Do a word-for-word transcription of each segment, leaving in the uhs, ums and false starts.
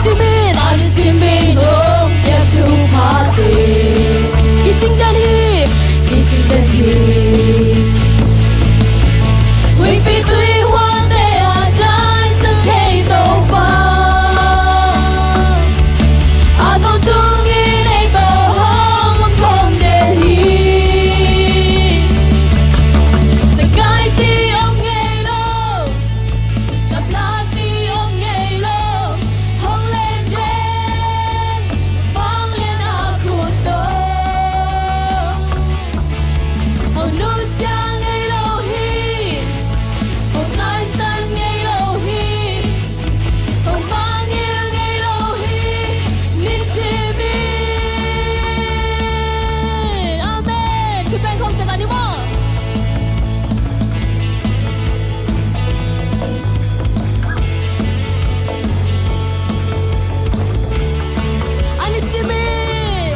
Simin, an simin hong piak thuphate kicing den hi, kicing den hi. Huihpi tui huante a taisan thei Topa, a tawntung in ei tawh hong om khawm den hi. Sakai ci om ngei lo, lapla ci om ngei lo, hong len den, vanglian a khut tawh. Hong nusia ngei lo hi, hong taisan ngei lo hi, hong mangngilh ngei lo hi, nisimin. Amen. Khut beng khawm ciat ni maw. An simin,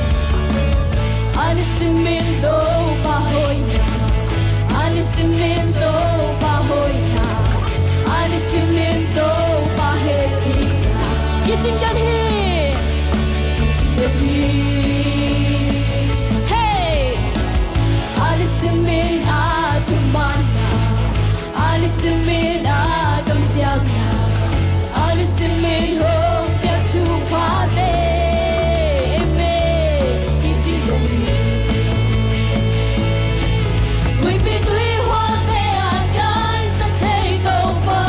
an simin Topa hoihna, an simin Topa hoihna, an simin Topa hehpihna kicing den hi, kicing den hi. Hey! An simin a thumanna, an simin a kamciamna, an simin hong piak thuphate, amen, kicing den hi. Huihpi tui huante a taisan thei Topa,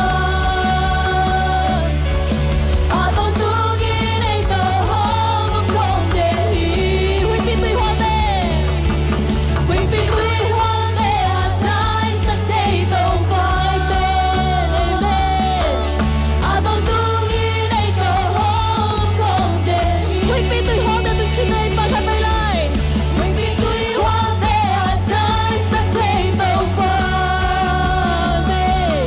a tawntung in ei tawh hong om khawm den hi. Huihpi tui huante, huihpi tui huante a taisan thei Topa, amen, amen. A tawntung in ei tawh hong om khawm den hi. Huihpi tui huante tung cin ei pa khat mai lai. Huihpi tui huante a taisan thei Topa, amen.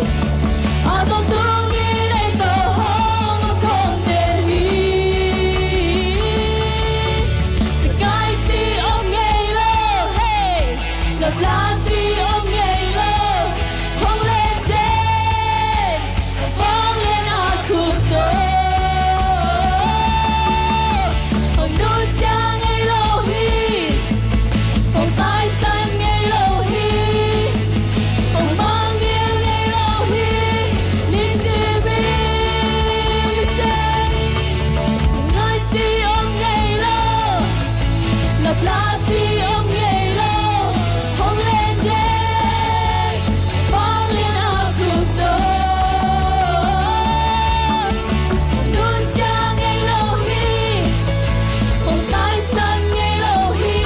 A tawntung in ei tawh hong om khawm den hi. Sakai ci om ngei lo, hey. Lapla ci om ngei lo, hong len den, vanglian a khut tawh. Hong nusia ngei lo hi, hong taisan ngei lo hi, hong mangngilh ngei lo hi, nisimin, nisimin. Ngai ci om ngei lo, lapla ci om ngei lo, hong len den, vanglian a khut tawh. Hong nusia ngei lo hi, hong taisan ngei lo hi,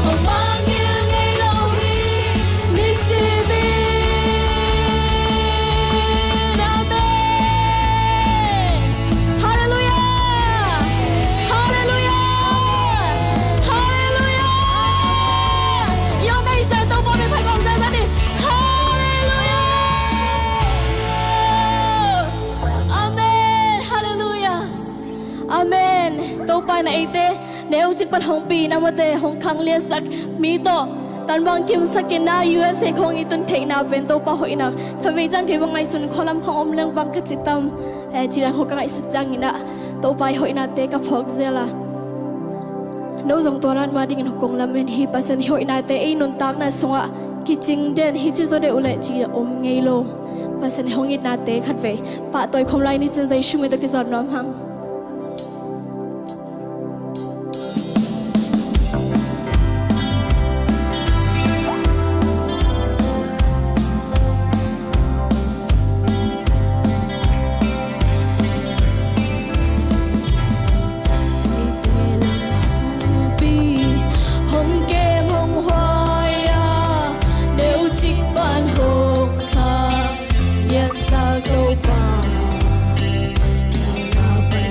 hong mangngilh ngei lo hi, nisimin. Amen. Halleluia! Halleluia! Halleluia! Yom ei sa Topa min phai kong sa sa ni. Halleluia! Amen. Halleluia! Amen. Topa in eite neucik pan hong pi in, amaute hong khangliansak mi tawh tanbang kimsak in, na U S A khawng i tun theihna pen Topa hoihna. Khavei ciang kei bang ngaihsun khua lam khawng om leng bang ka ci tam, eh, ci dan khawng ka ngaihsut ciangin ah Topa i hoihnate ka phawk zel a. No zong tua dan mah dingin kong lamen hi. Pasian i hoihnate ei nuntakna sungah kicing den hi, ci zaw deuh leh ci om ngei lo. Pasian i hong itnate khatvei pahtawi khawm lai ni. Cin Jesu min tawh kizawt nuam hang. Hong kem hong huai a, neucik pan hong khang liansak Topa, nangmah pai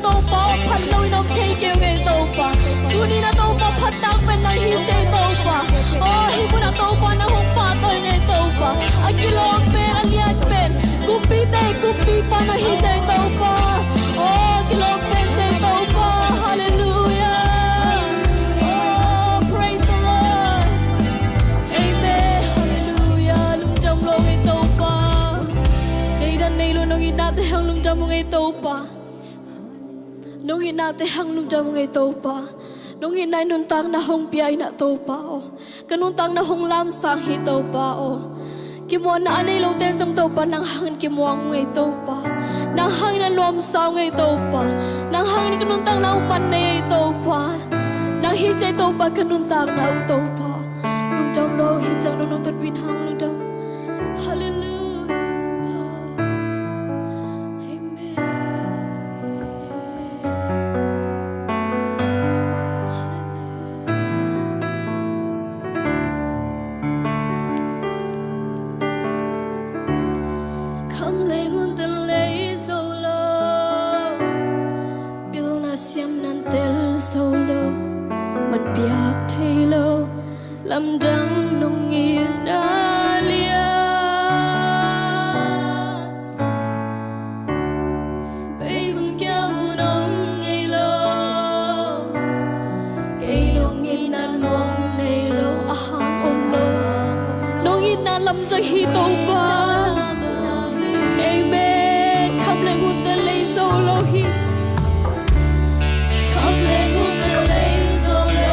Topa aw, phat loin om thei kei ung ei Topa. Tuni-in ah Topa, phattak pen nang hi ci ei Topa. Aw, hih munah Topa nang hong pahtawi ung ei Topa. A kilawm pen, a lian pen, kumpite kumpipa nang hi ci ei Topa. Aw, a kilawm pen ci ei Topa. Halleluiah. Aw, praise the Lord. Amen. Halleluiah. Lungdam lo ung ei Topa. Nei dan nei lo nong itnate hang lungdam ung ei Topa. Nong itnate hang lungdam ung ei Topa. Nong itna in nuntakna hong pia in ah Topa aw. Ka nuntakna hong lamsang hi Topa aw. Kimuanna a nei lote zong Topa, nang hangin kimuang ung ei Topa. Nang hangin a nuamsa ung ei Topa. Nang hangin ka nuntakna uh man nei ei Topa. Nang hi ci ei Topa ka nuntakna uh Topa. Lungdam lo, hi ciang lo nong tonpih hang lungdam. Halleluiah. Amen. Khamleng un tel lei zo lo, pilna siamna tel zo lo, man piak thei lo, lamdang nong itna lian. Bei hun kiam un om ngei lo, kei nong itna mong nei lo, a hang om lo. Nong itna lamdang hi Topa. Amen. Khamleng un tel lei zo lo hi. Khamleng un tel lei zo lo.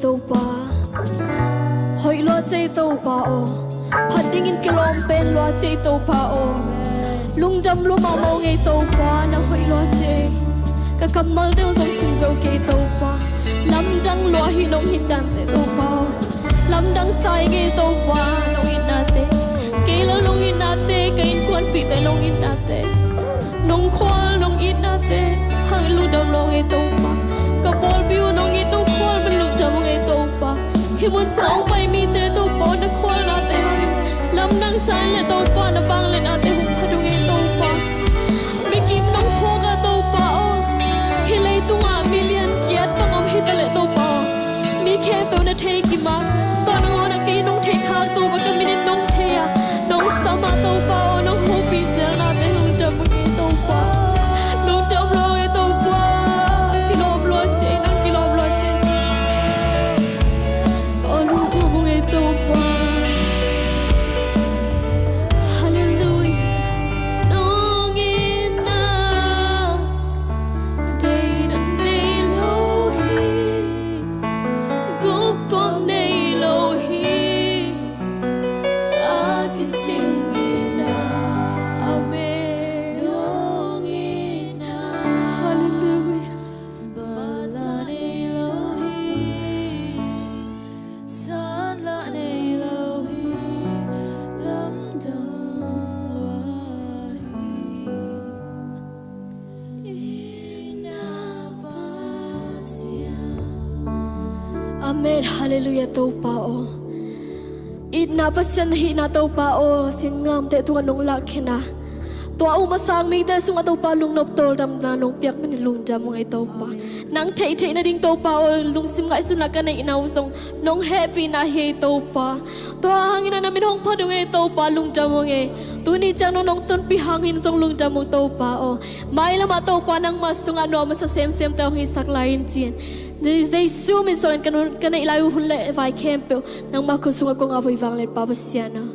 Topa, hoih lua ci ei Topa aw. Phat dingin kilawm pen lua ci ei Topa aw. Lungdam lua mahmah ung ei Topa, nang hoih lua ci ei. Ka kammalte uh zong cing zo kei Topa. Lamdang lua hi nong itnate Topa aw. Lamdang sa ing ei Topa nong itnate. Kei lel nong itnate, ka innkuanpihte nong itnate. Nong khual nong itnate hangin lungdam lua ung ei Topa. Ka pawlpi uh nong it nong khual man lungdam ung ei Topa. Hih mun sungah hong pai mite Topa aw, na khualnate hangin lamdang sa in leh Topa, na vangliatnate hong phat ung ei Topa. Mikim nong thuak a Topa aw. Hih leitungah mi lian giat bang om hi ta leh Topa aw, mi khempeuh na thei kim a, tua nangawn ah kei nong theih khak Topa, ka min in nong thei a, nong sam a Topa aw, nong hopih zelnate lungdam ung ei Topa. Lungdam lua ung ei Topa. Kilawm lua ci ei, nang kilawm lua ci ei. Aw lungdam ung ei Topa. Halleluiah. Nong itna deihna nei lo hi. Gupkhual nei lo hi. A kicing itna. Amen. Nong itna. Halleluiah. Bala nei lo hi. Sanla nei lo hi. Lamdang lua hi. Itna Pasian. Amen. Halleluiah Topa aw. Itna Pasian na hihna Topa aw, singlamteh tungah nong lahkhin a, tua um a sang mite sungah Topa lungnop tawldamna nong piak manin lungdam ung ei Topa. Nang theihtheih nading Topa aw, lungsim ngaihsutna ka neihna uh zong nong hehpihna hi ei Topa. Tua hangin a na min hong phat ung ei Topa, lungdam ung ei. Tuni ciang nong nong tonpih hangin zong lungdam ung Topa aw. Mailamah Topa nangmah sungah nuam masa semsemte hong hisak lai in ci-in, Jesu min suangin ka nun, ka neih lai uh hun le vai khempeuh nangmah khut sungah kong ap uh hi, vangliatpa Pasian aw.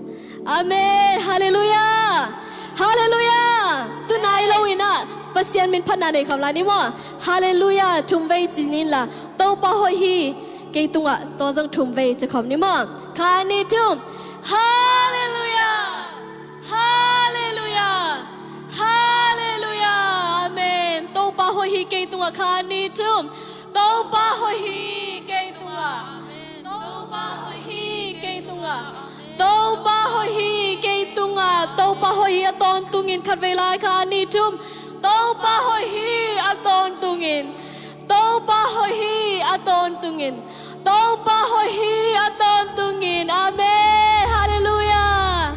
Amen. Halleluiah. Halleluiah. Tu nai lo in ah Pasian min phatna nei khawm lai ni maw. Halleluiah. Thum vei ci ni in la. Topa hoih hi kei tungah, tua zong thum vei ci khawm ni maw. Khat, nih, thum. Halleluiah. Halleluiah. Halleluiah. Amen. Topa hoih hi kei tungah. Khat, nih, thum. Topa hoih hi kei tungah. Topa hoih hi kei tungah. Topa hoih hi kei tungah. Topa hoih hi a tawntungin. Khat vei lai. Khat, nih, thum. Topa hoih hi a tawntungin. Topa hoih hi a tawntungin. Topa hoih hi a tawntungin. Amen. Halleluiah.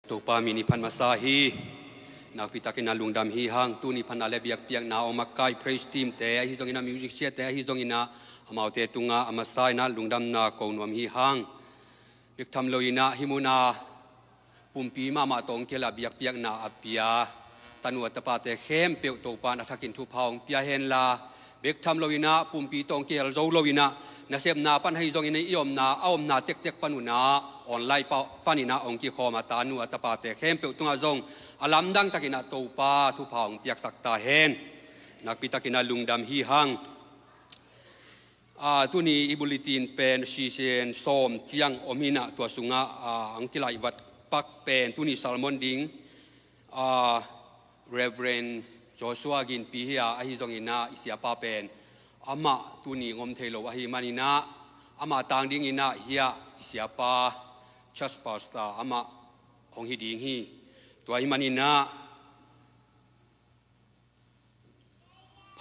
Topa min i phat masa hi. Nakpi takin a lungdam hi hang. Tuni phatna le biakpiakna a om a kai praise team te ahi zongin a, music chair te ahi zongin a, amaute tungah a masa in a lungdamna ko nuam hi hang. Bek tham lo in a hih mun a pumpi mahmah tawh hong kihel a biakpiakna a pia tanu a tapate khempeuh Topa in a thakin thupha hong pia hen la, bek tham lo in a pumpi tawh hong kihel zo lo in a, nasepna pan ahi zongin a, i omna, a omna tektek pan un a, online pa, pan in a hong kikhawm a tanu a tapate khempeuh tungah zong a lamdang takin a Topa thupha hong piaksak ta hen. Nakpi takin a lungdam hi hang. Ah, tuni i bulletin pen sisen sawm ciang om hi in a, tua sungah, ah, ang kilaivat pak pen tuni sermon ding, ah, Reverend Joshua Ginpi hi a, ahi zongin ah i siapa pen amah tuni ngom thei lo ahi manin ah, amah tang dingin ah hiah i siapa, church pastor amah hong hi ding hi. Tua ahi manin ah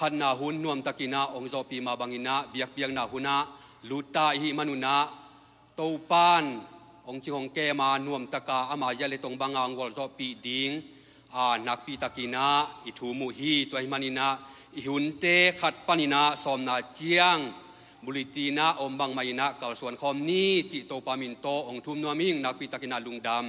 phatna hun nuamtakin ah hong zawhpih mah bangin ah biakpiakna hun ah lut ta i hih manun ah, Topa'n hong cing hong kem a, nuamtaka ama zia le tong banga hong gualzawhpih ding a, nakpitakin ah i thum uh hi. Tua ahi manin ah i hunte khat panin ah sawmna ciang bulletin ah om bangmah in ah kalsuan khawm ni cih Topa min tawh hong thum nuam ing. Nakpitakin ah lungdam.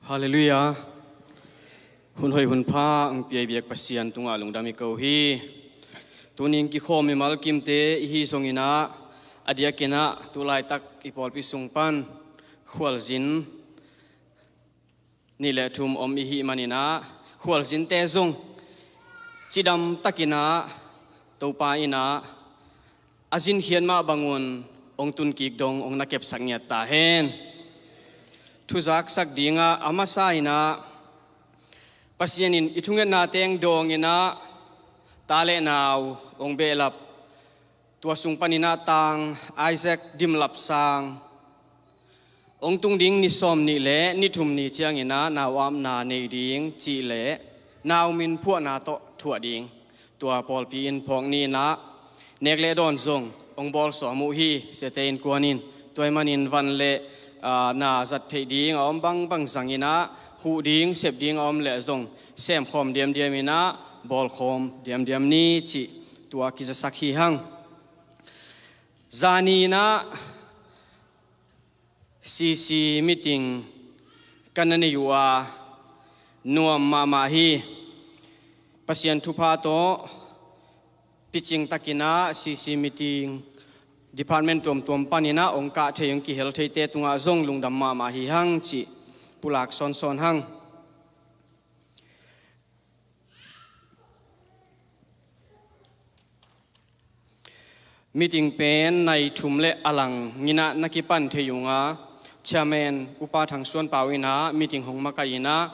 Halleluiah. Hun hoih hun pha hong pia i biak Pasian tungah lungdam i ko hi. Tuni in kikhawm mimal kimte i hi zongin ah, a diakin ah tu laitak i pawlpi sung pan khualzin nih le thum om i hih manin ah, khualzinte zong cidamtakin ah Topa in ah a zinkhiat mah bangun hong tunkik dong hong na kepsak ngiat ta hen. Thuzaksak dingah a masa in ah, Pasian in i thungetna teng dawngin ah ta le nau hong behlap, tua sung panin ah Tang Isaac Dimlap Sang hong tung ding ni sawm nih le ni thum ni ciangin ah nau apna nei ding cih le nau min phuahna tawh thuah ding, tua pawlpi in phawk ni in ah nek le dawn zong hong bawl sawm uh hi. Siate innkuan in tua ahi manin van le, aa, na zat theih ding a om bangbang zangin ah, huh ding sep ding a om leh zong semkhawm diamdiam in ah bawlkhawm diamdiam ni cih tua kizasak hi hang. Zani in ah C C meeting ka na nei uh a, nuam mahmah hi. Pasian thupha tawh picing takin ah C C meeting department tuamtuam panin ah hong kah thei, hong kihel theite tungah zong lungdam mahmah hi hang cih pulak sawnsawn hang. Meeting pen nai thum le a lang in ah na kipan thei ung a, Chairman Upa Thang Suan Pau in ah meeting hong makaih in ah,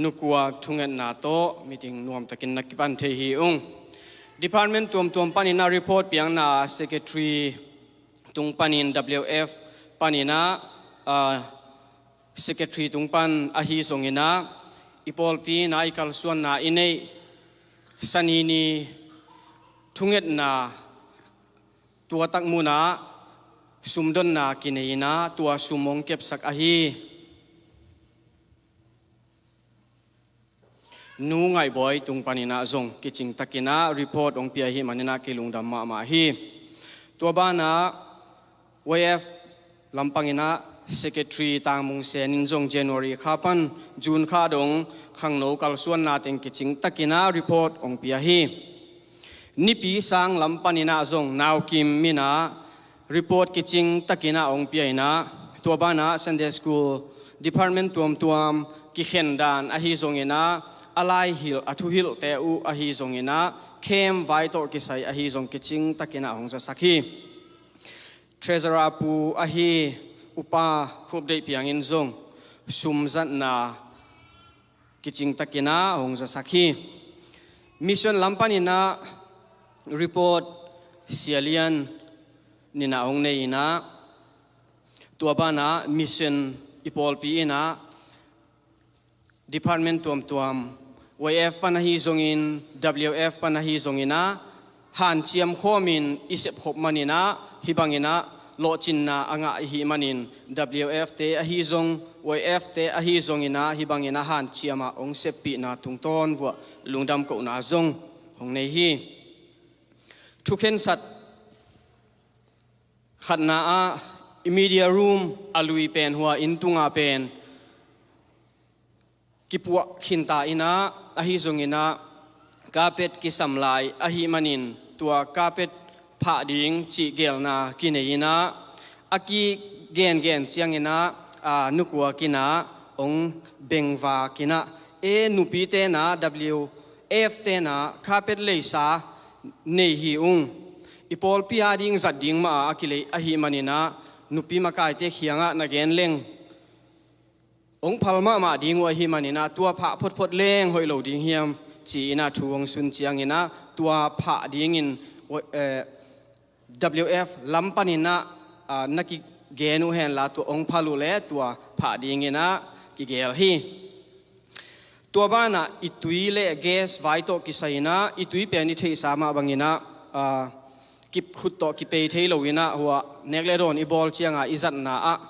nukuak thungetna tawh meeting nuamtakin na kipan thei hi ung. Department tuamtuam panin ah report piakna Secretary tung panin W F panin ah, ah, Secretary tung pan ahi zongin ah, i pawlpi in ah i kalsuanna i neih Sani ni thungetna tua tak mun ah sumdonna kinei in ah tua sum hong kepsak ahi. Nu Ngaih Bawi tung panin ah zong kicing takin ah report hong pia ahih manin ah kilungdam mahmah hi. Tua banah Y F lampangin ah Secretary Tang Mung Sen in zong January kha pan June kha dong khangno kalsuanna teng kicing takin ah report hong pia hi. Nipi sang lam panin ah zong Nau Kim in ah report kicing takin ah hong pia in ah, tua banah Sunday School Department tuamtuam kikhen dan ahi zongin ah, a laihilh, a thuhilhte uh ahi zongin ah, camp vai tawh kisai ahi zong kicing takin ah hong zasak hi. Treasurer pu ahi Upa Khup Deih Piang in zong sumzatna kicing takin ah hong zasak hi. Mission lam panin ah report Sia Lian in ah hong nei in ah, tua banah mission i pawlpi in ah department tuamtuam, Y F pan ahi zongin, W F pan ahi zongin ah, hanciam khawmin i sepkhop manin ah, hih bangin ah lawhcinna a ngah i hih manin, W F te ahi zong, Y F te ahi zongin ah, hih bangin ah hanciam ah hong seppihna tungtawn vuah lungdam kohna zong hong nei hi. Thukhensat khatna ah, i media room a lui pen hua inn tunga pen kipuah khinta in ah, Ahi zongin ah, carpet kisam lai ahih manin tua carpet phah ding cih geelna kinei in ah, a kigengen ciangin ah, aa, nukuak in ah, ong bengvak in ah, e, nupite in ah, W F te in ah carpet leisa nei hi ung. I pawlpi a ding zat ding mah a kilei ahih manin ah, nupi makaite kiangah na gen leng, ong phal mahmah ding uh ahih manin ah, tua phah photphot leng hoih lo ding hiam, ci-in ah thu ong sun ciangin ah, tua phah dingin, eh, W F lam panin ah, ah, na kigen uh henla, tua ong phal uh leh tua phah dingin ah kigeel hi. Tua banah i tui le gas vai tawh kisai in ah, i tui pen i theihsa mah bangin ah, aa, kipkhut tawh kipei thei lo in ah, hua nek le dawn i bawl ciangah i zatna ah,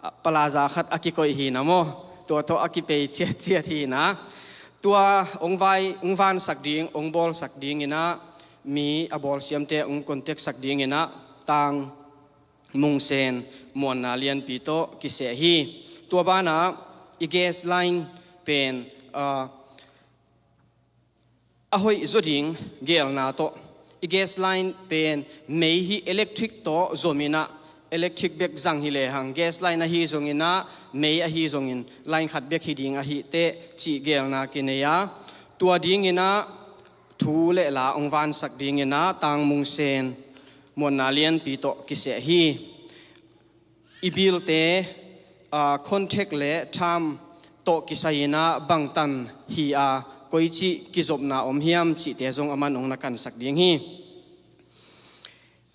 aa, palaza khat a kikoih hi in ah maw, tua tawh a kipei ciatciat hi in ah. Tua ong vai, ong vansak ding, ong bawlsak dingin ah, mi a bawlsiamte ong contact sak dingin ah, Tang Mung Sen muanna lianpi tawh kiseh hi. Tua banah i gas line pen, aa, a hoih zaw ding geelna tawh, i gas line pen mei hih electric tawh zom in ah, electric bek zang hi lehang, gas line ahi zongin ah, mei ahi zongin line khat bek hi ding ahih teh cih geelna kinei a, tua dingin ah thu le la ong vansak dingin ah, Tang Mung Sen muanna lianpi tawh kiseh hi. I bilte, aa, contact le term tawh kisai in ah bangtan hi a, koici kizopna om hiam cihte zong aman ong na kansak ding hi.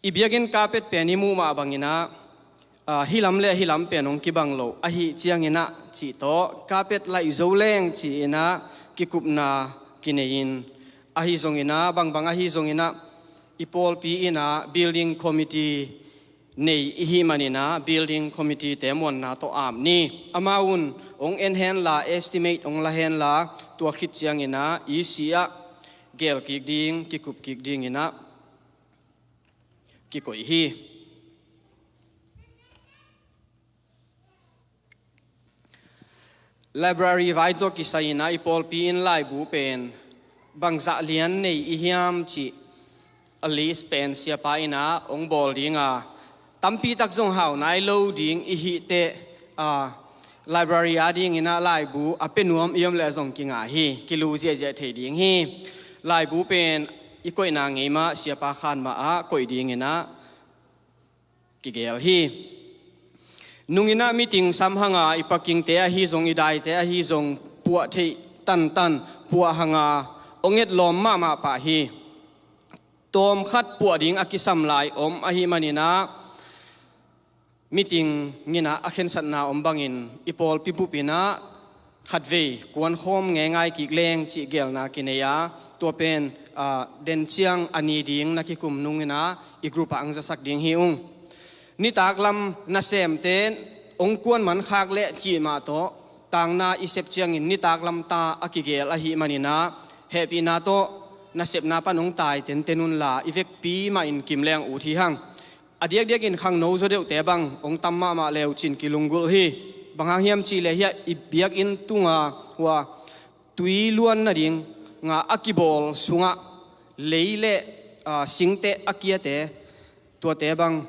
I biakinn carpet pen i muh mah bangin ah, aa, hih lam le hih lam pen ong kibang lo ahih ciangin ah cih tawh, carpet laih zo leng ci-in ah kikupna kinei in, ahi zongin ah, bangbang ahi zongin ah, i pawlpi in ah building committee nei i hih manin ah, building committee te muanna tawh aam ni. Amau un ong en henla, estimate ong la henla, tua khit ciangin ah E C ah geel kik ding, kikup kik dingin ah kikoih hi. Library vai tawh kisai in ah, i pawlpi in laibu pen bangzah lian nei i hiam cih a list pen siapa in ah ong bawl ding a, tampi tak zong hau nai lo ding i hih teh, aa, library a dingin ah laibu a pia nuam i om leh zong kinga hi, kilu ziahziah thei ding hi. Laibu pen i koihna ngei mah, siapa khan mah ah koih dingin ah kigeel hi. Nung in ah meeting sam hang a, i parkingte ahi zong, i daite ahi zong puah theih tantan, puah hang a, ong etlawm mahmah pah hi. Tawm khat puah ding a kisam lai om ahih manin ah, meeting in ah a khensatna om bangin, i pawlpi bup in ah khatvei kuankhawm ngeingai kik leng cih geelna kinei a, tua pen, aa, den ciang a ni ding na kikum nung in ah, i group ah ang zasak ding hi ung. Nitak lam nasemte ong kuan man khak leh cih mah tawh, tangna i sep ciangin nitak lam ta a kigeel ahih manin ah, hehpihna tawh nasepna pan ong tai tenten unla, i vekpi mah in kim leng ut hi hang. A diakdiakin khangno zaw deuhte bang ong tam mahmah leu cin kilunggulh hi. Bang hang hiam cih leh, hiah i biakinn tunga, hua tui luan nading nga a kibawl sungah lei le, aa, singte a kiate, tuate bang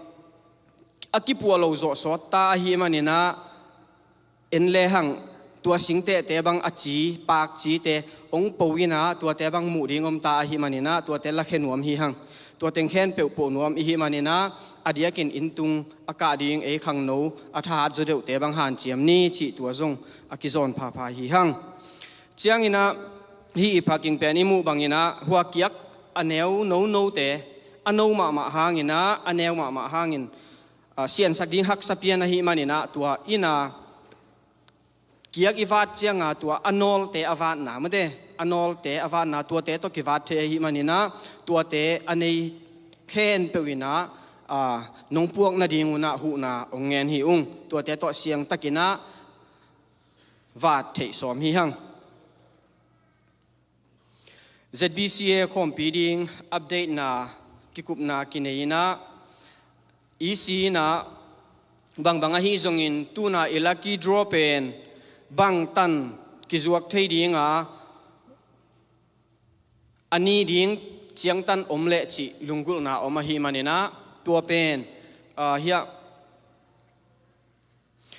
a kipuah lo zawh sawt ta ahih manin ah, en lehang tua singtehte bang a ci, pakcite ong po in ah, tuate bang muh ding om ta ahih manin ah, tuate lakhe nuam hi hang. Tua teng khempeuh po nuam i hih manin ah, a diakin inntung a kah ding ei khangno a thahat zaw deuhte bang hanciam ni cih tua zong a kizawn phapha hi hang. Ciangin ah, hih i parking pen i muh bangin ah, hua kiak a neu nonote, a no mahmah hangin ah, a neu mahmah hangin, aa, siansak ding haksa pian ahih manin ah, tua in ah kiak i vat ciang a, tua a nawlte a vatna, mate, a nawlte a vatna, tuate tawh kivat thei ahih manin ah, tuate a nei khempeuh in ah, aa, nong puak nading un ah huhna ong ngen hi ung. Tuate tawh siangtakin ah vat theih sawm hi hang. Z B C A khawmpi ding update na, kikupna kinei in ah, E C in ah, bangbang ahi zongin tuna i lucky draw pen bangtan kizuak thei ding a, a ni ding ciangtan om leh cih lunggulhna om ahih maninah tua pen, ah, hiah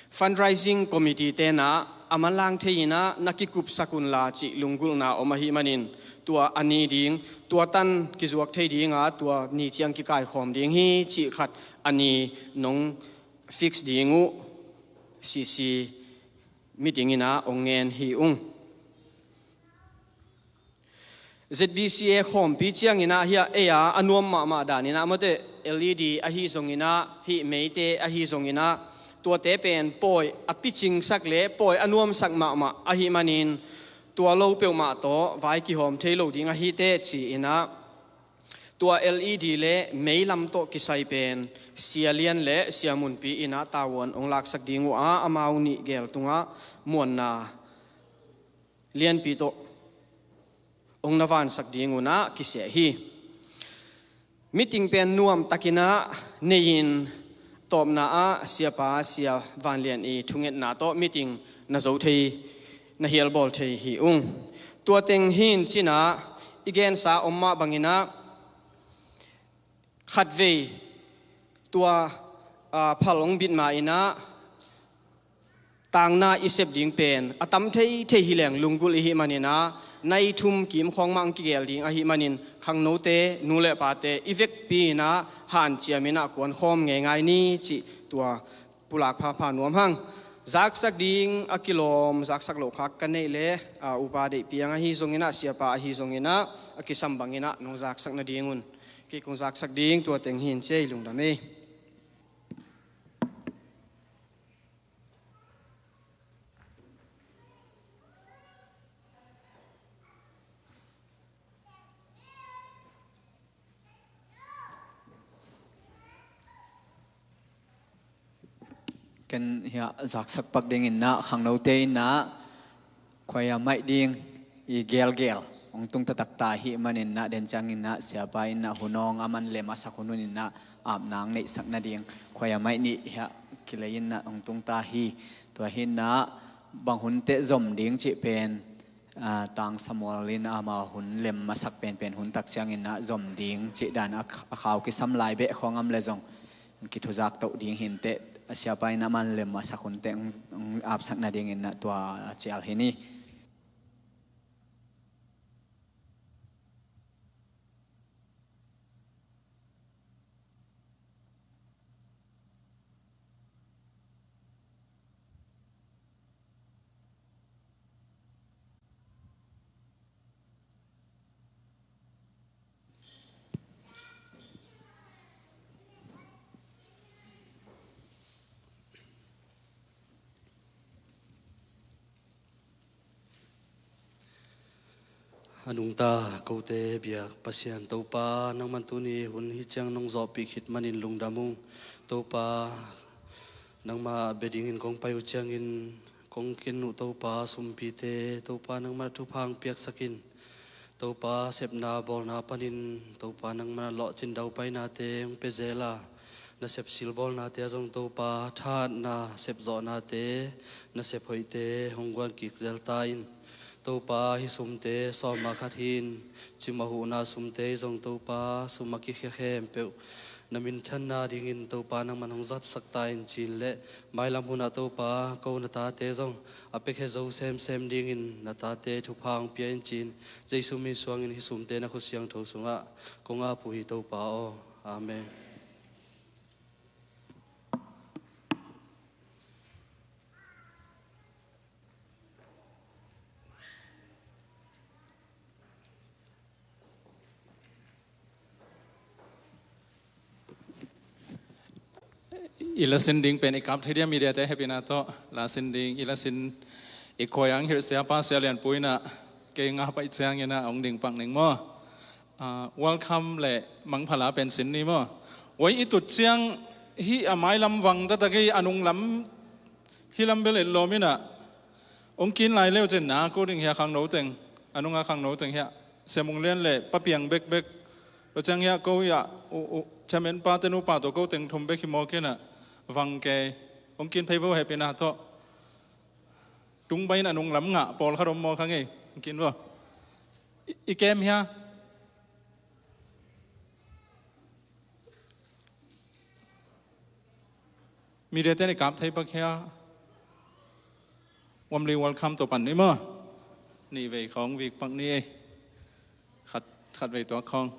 fundraising committee tenah a manlang thei inah na kikupsak unla cih lunggulhna om ahih manin tua a ni ding, tua tan kizuak thei dinga tua ni ciang kikaikhawm ding hi cih khat a ni nong fix ding uh C C meeting inah ong ngen hi ung. Z B C A khawmpi cianginah hiah ei-a a nuam mahmah daninah mawte L E D ahi zonginah hih meite ahi zonginah tuate pen pawi a picingsak le pawi a nuamsak mahmah ahih manin tua lo peuhmah tawh vai kihawm thei lo ding ahi teh ci-inah tua L E D le meilam tawh kisai pen Sia Lian le Sia Munpi inah tavuan ong laksak ding uh a, amau nih gel tungah muanna lianpi tawh ong na vansak ding unah kiseh hi. Meeting pen nuamtakinah nei-in tawpna ah siapa Sia Vanlian i thungetna tawh meeting na zo thei, na hialbawl thei hi ung. Tua teng hin cinah i gensa om mah banginah khatvei tua, ah, phal ong bit ma inah tangna i sep ding pen a tam thei thei hi leng lunggulh ihih maninah nai thum kim khawng mah ong kigel ding ahih manin khangnote nu le pate i vekpi inah hanciam inah kuan khawm ngeingai ni cih tua pulak phapha nuam hang. Zaksak ding a kilawm zaksak loh khak ka neih le, ah, upa deih piang ahi zonginah siapa ahi zonginah a kisam banginah nong zaksak nadingun kei kong zaksak ding tua teng hin ci ei, lungdam ei. Ken hiah zaksak pak dingin ah khangnote in ah khuaia maih ding i gelgel hong tung taktak ta ahih manin ah den ciangin ah siapa in ah hun hong a man lem a sak hun hun in ah apna hong neihsak nading khuaia maih nih hiah kilei in ah hong tung ta hi. Tua hi in ah bang hun teh zom ding cih pen, ah, Tang Samuel in amau hun lem a sak penpen hun tak ciangin ah zom ding cih dan a, a khau kisam lai beh khawng om leh zong kithuzak toh ding hi inteh, a siapa in a man lem a sak hun teh hong, hong apsak nadingin ah tua a cial hi ni. A nungta kote biak Pasian Topa, nangman tuni hun hi ciang nong zawhpih khit manin lungdam ung. Topa, nangmah bia dingin kong pai uh ciangin kong ken uh Topa, sumpite Topa nangman a thupha hong piaksak in. Topa, sepna bawlna panin Topa nangman a lawhcin daupainate hong pia zel a, na sep silbawlnate ah zong Topa thahatna, sepzawhnate, na sep hoihte hong guan kik zel ta in. Topa, hih sumte sawm ah khat hi in, cimawh huhna sumte hi zong Topa, sum a kikhia khempeuh na minthanna dingin Topa nangman hong zatsak ta in ci-in leh mailam hunah Topa, ko na tate zong a piakhia zo semsem dingin na tate thupha hong pia in ci-in Jesu min suangin hih sumte na khut siangtho sungah kong ap uh hi Topa aw. Amen. I lasin ding pen i kap thei dia, mediate hehpihna tawh lasin ding i lasin i khuai ang hilh siapa Sia Lian Pu in ah kei nga paih ciangin ah hong ding pak ning maw? Ah, welcome le mangphala pen sin ni maw? Wai i tut ciang hih a mailam vang taktak i a nunglam hih lam bel et lawm in ah hong kin lai leu cin na ko ding hiah khangno teng, a nunga khangno teng hiah Sia Mung Lian le Pa Piang bekbek, tua ciang hiah ko hiah u, u, chairman pate nupa tawh ko teng thum bek hi mawk in ah vang kei hong kin phei vo, hehpihna tawh. Tung bai in a nunglam ngah pawlkhat om maw kha ngei, hong kin vo. I, i kem hiah Media te nih kap thei pak hia? Warmly welcome to pan ni maw. Nih vei khawng vik pak ni ei. Khat, khat vei tuak khawng.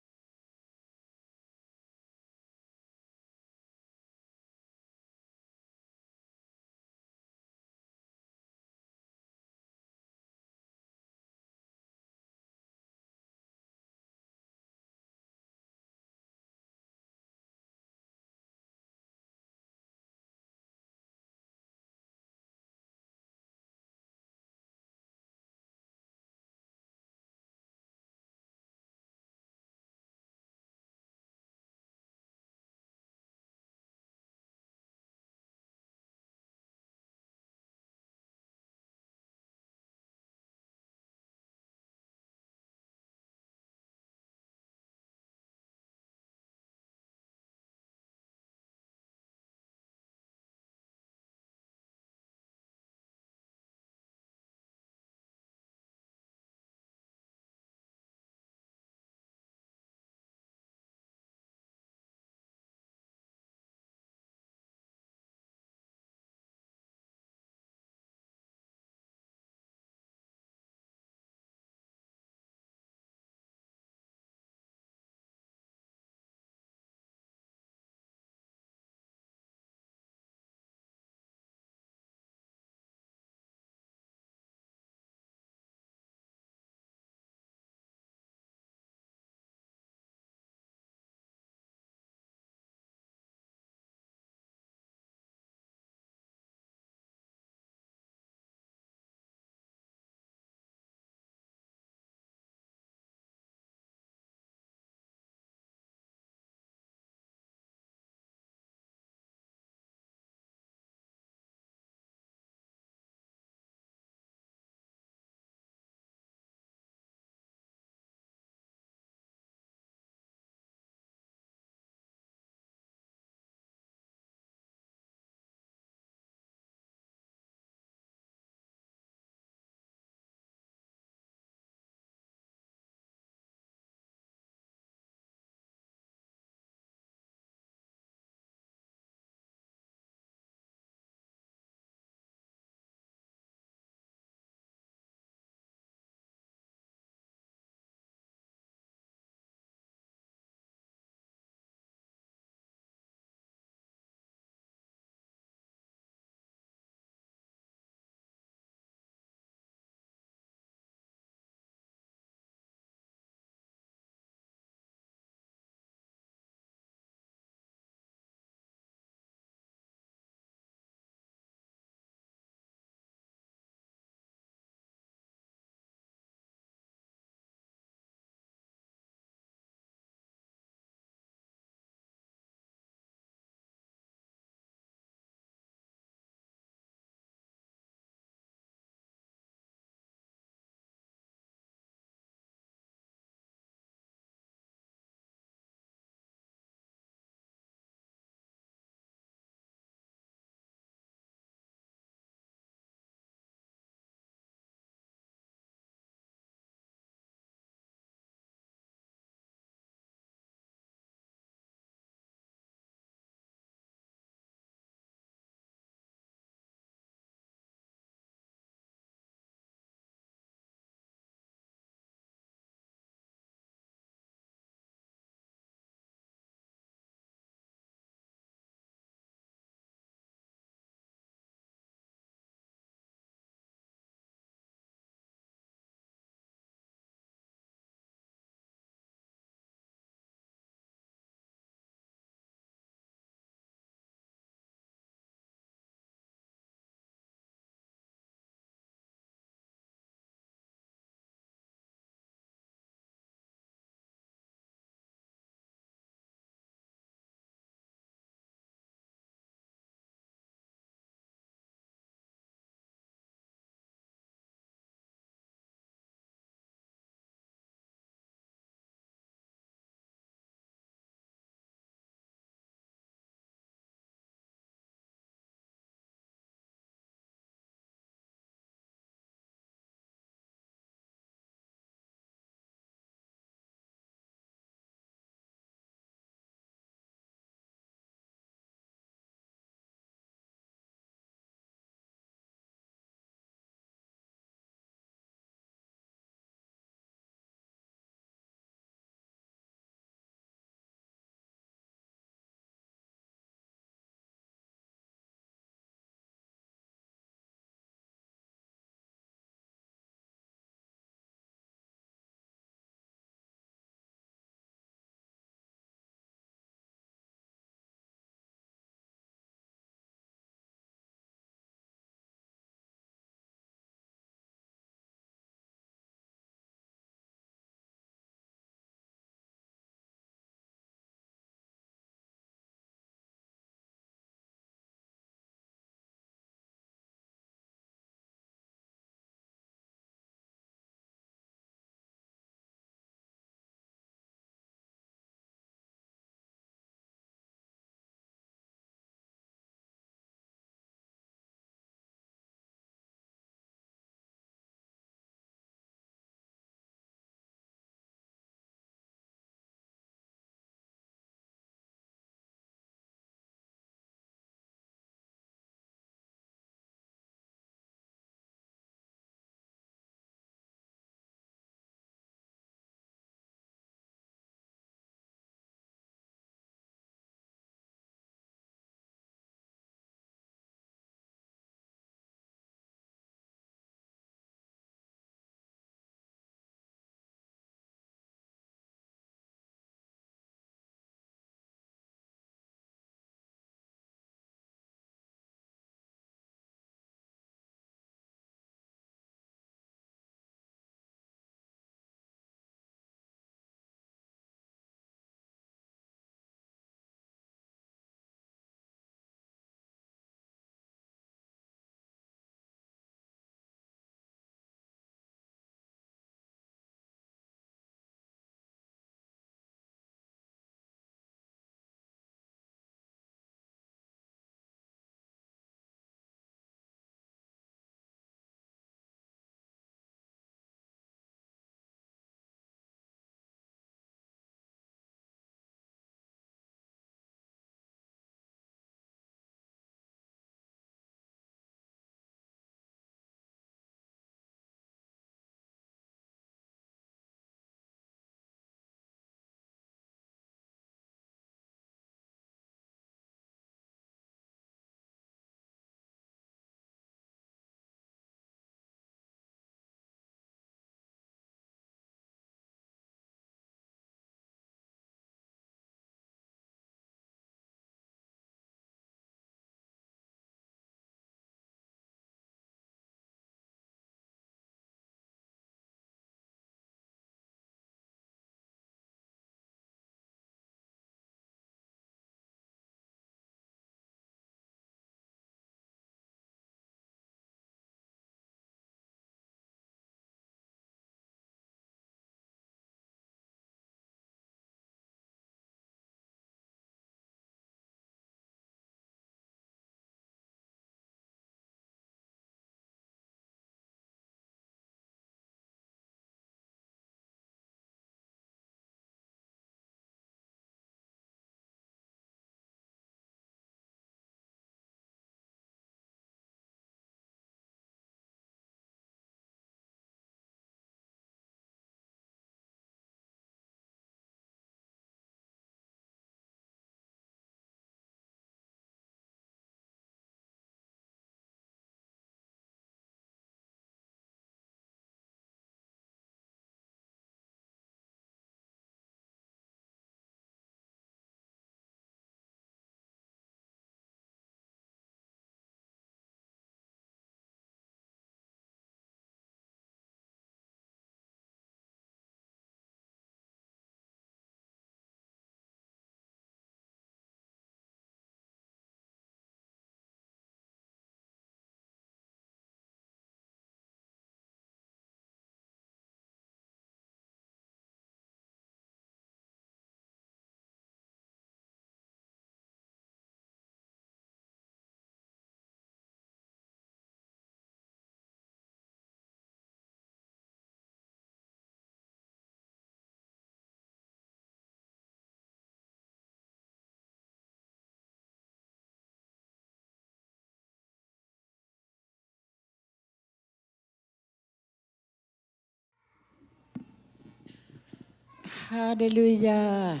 Halleluiah.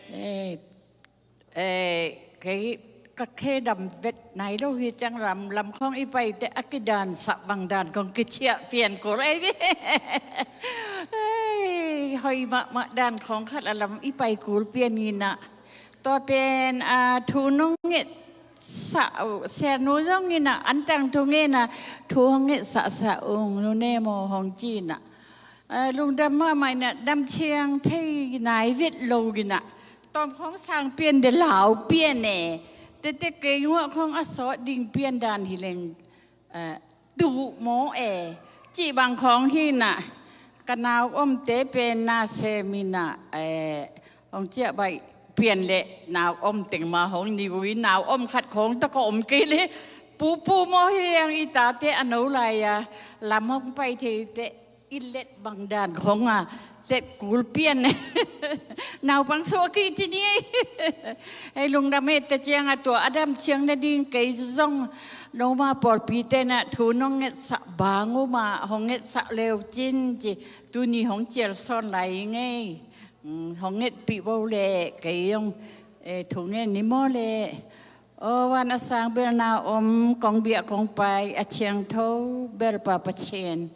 Eh, eh, kei ka khe dam vet nai lo hi ciang lam, lam khawng i paite a kidansah bang dan khawng kiciah pian kul ei. Ei, hoi mahmah dan khawng khat a lam i pai kul pian inah. Tua pen, a, thu nong nget sah uh, sianu zong inah, an tang thu ngen a, thu hong nget sah sah ung, nu ne maw hong ci inah. A, lungdam mahmah inah, dam ciang thei nai vet lo inah. Tawm khawng sang pian de lau pian e. Tete kei nguah khawng a sawt ding pian dan hi leng. Eh, tuh maw e, cih bang khawng hi inah, ka nau omte pen na sem inah, eh, hong ciah baih pian leh nau om teng mah hong ni ui, nau om khat khawng tawh ka om kei leh, pupu maw hi ang i tate a no lai a, lam hong pai thei teh, i let bang dan khawng a, let kul pian. Naupang suak kei ci ni. Hei lungdam e, tua ciang a tua a dam ciang nading kei zong, noma pawlpite na thu nong ngetsah bang uma, hong ngetsah leu cin ci, tuni hong cial sawn lai ngei. Mm, hong ngetpih bo le, kei zong, eh, thu ngen ni maw le. Aw van a sang bel na om, kong biak kong pai a ciangtho bel Pa Pasian,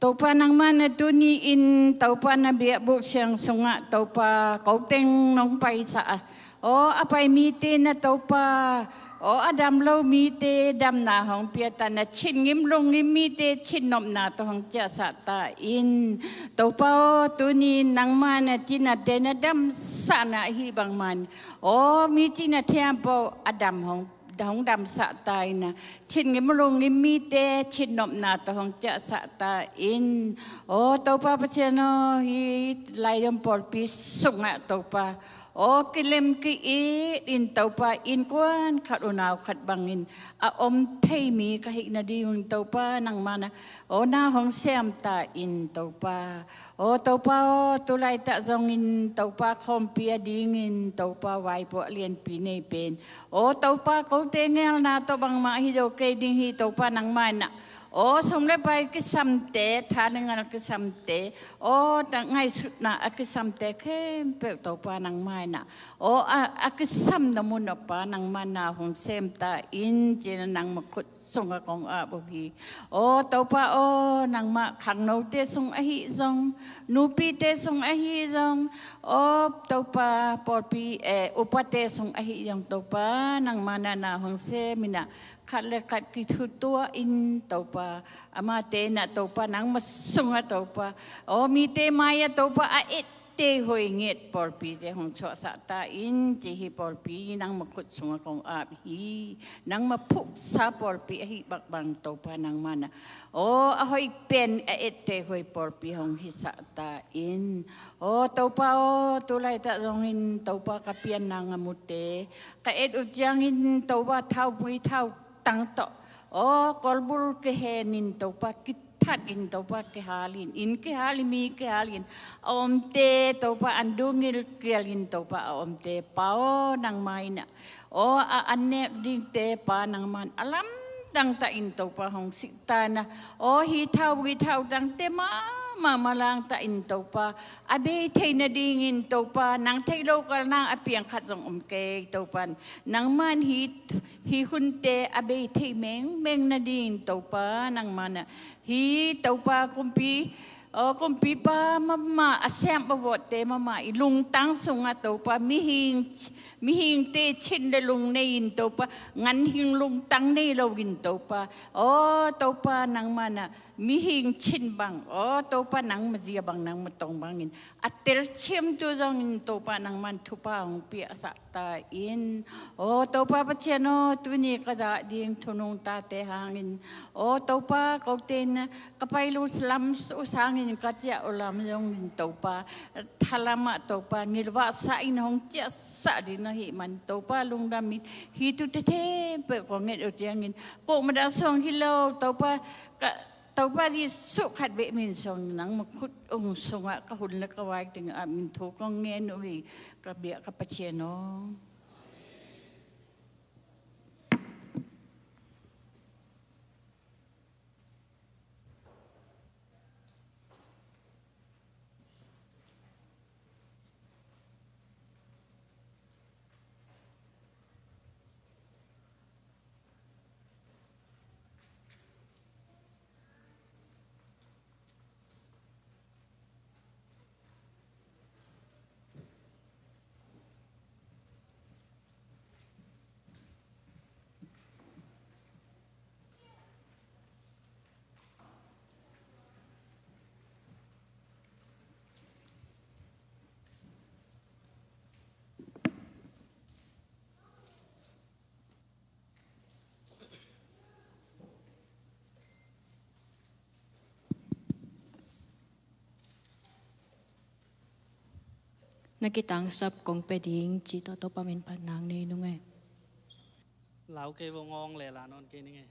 Topa nangmah na tuni-in Topa na biakbuk siang sungah Topa ko teng nong paisa a, aw a pai mite na Topa, aw a dam lo mite damna hong pia ta, na chin ngim lung ngim mite chin nopna tawh hong ciahsah ta in, Topa aw tuni-in nangmah na cinate na damsahna ahi bangman, aw mi cina thiam paw a dam hong, hong damsah ta in a, chin ngim lung ngim mite chin nopna tawh hong ciahsah ta in. Aw Topa Pasian aw, hi lai dong pawlpi sungah Topa, aw kilem ki-it in Topa, innkuan khat unau khat bangin a om thei mi ka hih nading un Topa nangmah na, aw na hong sem ta in Topa. Aw Topa aw, tu laitak zongin Topa khawmpi a dingin Topa vaipuak lianpi nei pen, aw Topa kote ngelna tawh bangmah hi zo kei ding hi Topa nangmah na. Aw sum le pai kisamte, tha le ngal kisamte, aw ngaihsutna a kisamte khempeuh Topa nangmah na, aw a, a kisam na mun a Pa nangmah na hong sem ta in, cina nangmah khut sungah kong ap uh hi. Aw Topa aw, nangmah khangnote sung ahi zong, nupite sung ahi zong, aw Topa pawlpi, eh, upate sung ahi zong Topa nangmah na na hong sem in a, khat le khat kithutuah in Topa, amate na Topa nangmah sungah Topa, aw mite mai-ah Topa a et teihoi nget pawlpite hong suahsah ta in, ci hi pawlpi nangmah khut sungah kong ap hi. Nangmah phuksa pawlpi ahi bakbang Topa nangmah na, aw a hoih pen a et teihoi pawlpi hong hisah ta in. Aw Topa aw, tu laitak zongin Topa ka pianna ngamute ka et uh ciangin Topa thaupui thautang tawh, aw kolbul kihenin Topa ki that in Topa kihal in, inn kihal in, mi kihal in, a omte Topa an dungil kial in Topa a omte Pa aw nangmah in a, aw a an nep dingte Pa nangmah in a lamdang ta in Topa hong sih ta in a, aw hi thau hi thautangte mahmah malang ta in Topa a bei thei nadingin Topa nang thei lo kal nang a piang khat zong om kei Topa nangmah in hi hi hunte a bei thei mengmeng nadingin Topa nangmah na, hi Topa kumpi, aw kumpipa mahmah a siam a vawtte mahmah i lungtang sungah Topa mihing, mihingte chin le lung nei in Topa, nganhing lungtang nei lo in Topa, aw Topa nangmah na mihing chin bang, aw Topa nangmah zia bang nangmah tong bangin a telciamtu zongin Topa nangmah in thupha hong piahsah ta in. Aw Topa Pasian aw, tuni ka zah ding thunung tate hangin, aw Topa kote in ka pai lo lam uh sangin ka ciah uh lam zongin Topa thalamah Topa ngilvahsa in hong ciahsah ding na hih man Topa lungdam in, hi tute thempeuh kong nget uh ciangin koh madah suang hi lo Topa, ka Topa Jesuh khat bek min suang nangmah khut ung sungah ka hun le ka vai tengah min thu kong ngen uh hi, ka biak ka Pasian aw. na kitangsap kong pia ding cih tawh Topa min pan nang nei nung e. Lau kei vo, ngawng le la nawn kei ning e.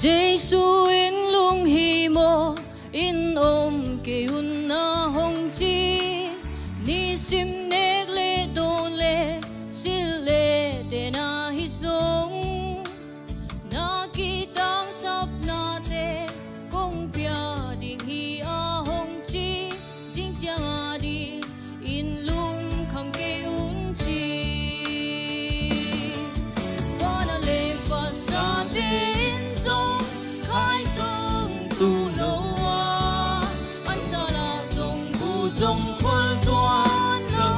Jesu in lunghimawh in om kei un, a hong ci. Nisim nek le dawn le silh le ten ahi zong, na kitangsapnate kong pia ding hi, a hong ci. Zing ciang a dingin lungkham kei un ci. Van a leng pasate in zong khai zong tu lo a, an zal ah zong bu zong khual tuan lo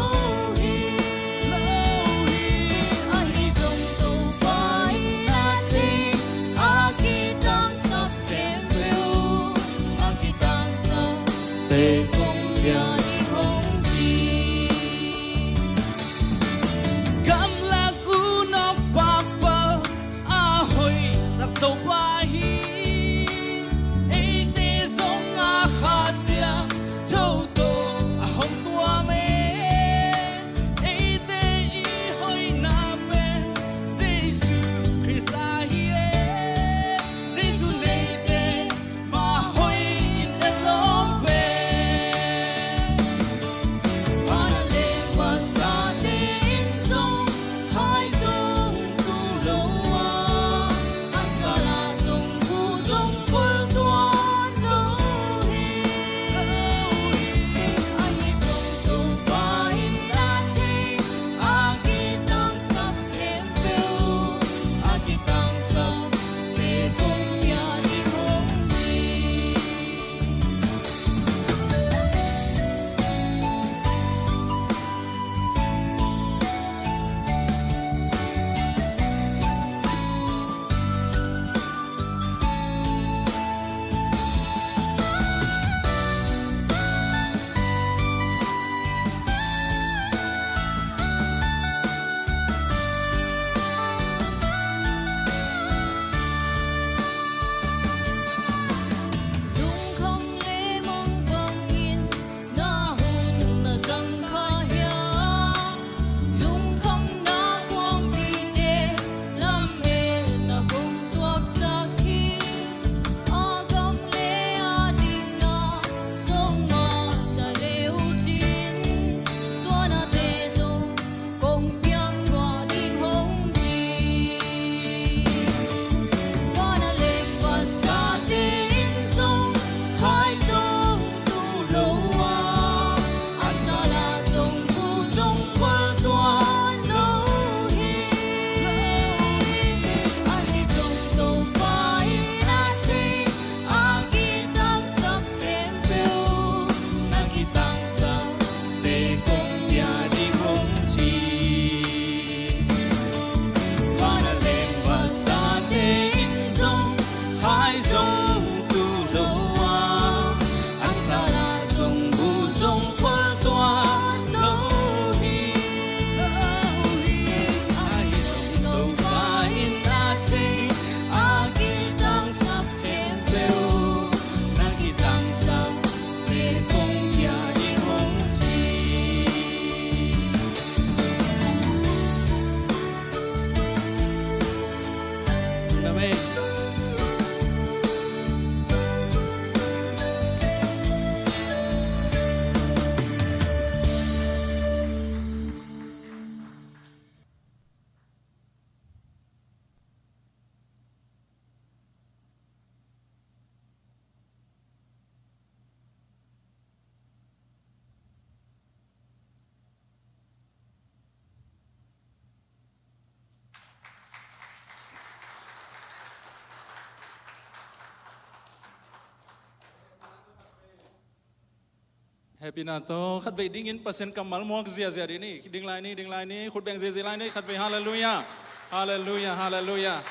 Hehpihna tawh khatvei dingin Pasian kammal muak ziahziah dih ni. Ding lai ni, ding lai ni, khut beng ziahziah lai ni, khatvei. Halleluiah. Halleluiah, halleluiah.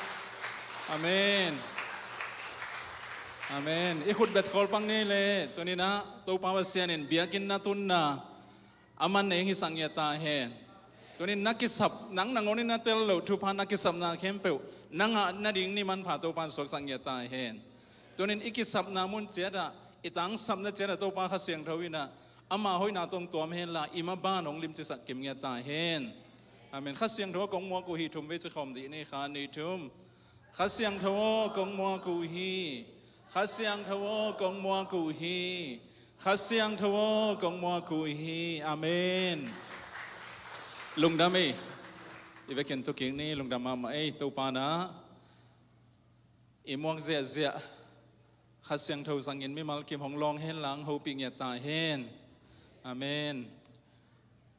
Amen. Amen. I khut bet khawl pang ni le, tuni-in ah Topa Pasian in biakinn na tunna a man neng hisak ngiat ta hen. Tuni-in na kisap, nang nangawn in na tel loh thupha, na kisapna khempeuh na ngah nading ni manpha Topa in suaksak ngiat ta hen. Tuni-in i kisapna mun ciatah, i tangsapna ciatah Topa Kha Siangtho in ah ama hoihna tawh hong tuam henla, i maban hong limcisak kim ngiat ta hen. Amen. Kha Siangtho aw, kong muak uh hi. Thum vei ci khawm dih ni. Khat, nih, thum. Kha Siangtho aw, kong muak uh hi. Kha Siangtho aw, kong muak uh hi. Kha Siangtho aw, kong muak uh hi. Amen. Lungdam ei. I vekin thukik ni. Lungdam mahmah ei. Topa in ah i muak ziahziah Kha Siangtho zangin mimal kim hong lawng hen lang, hopih ngiat ta hen. Amen.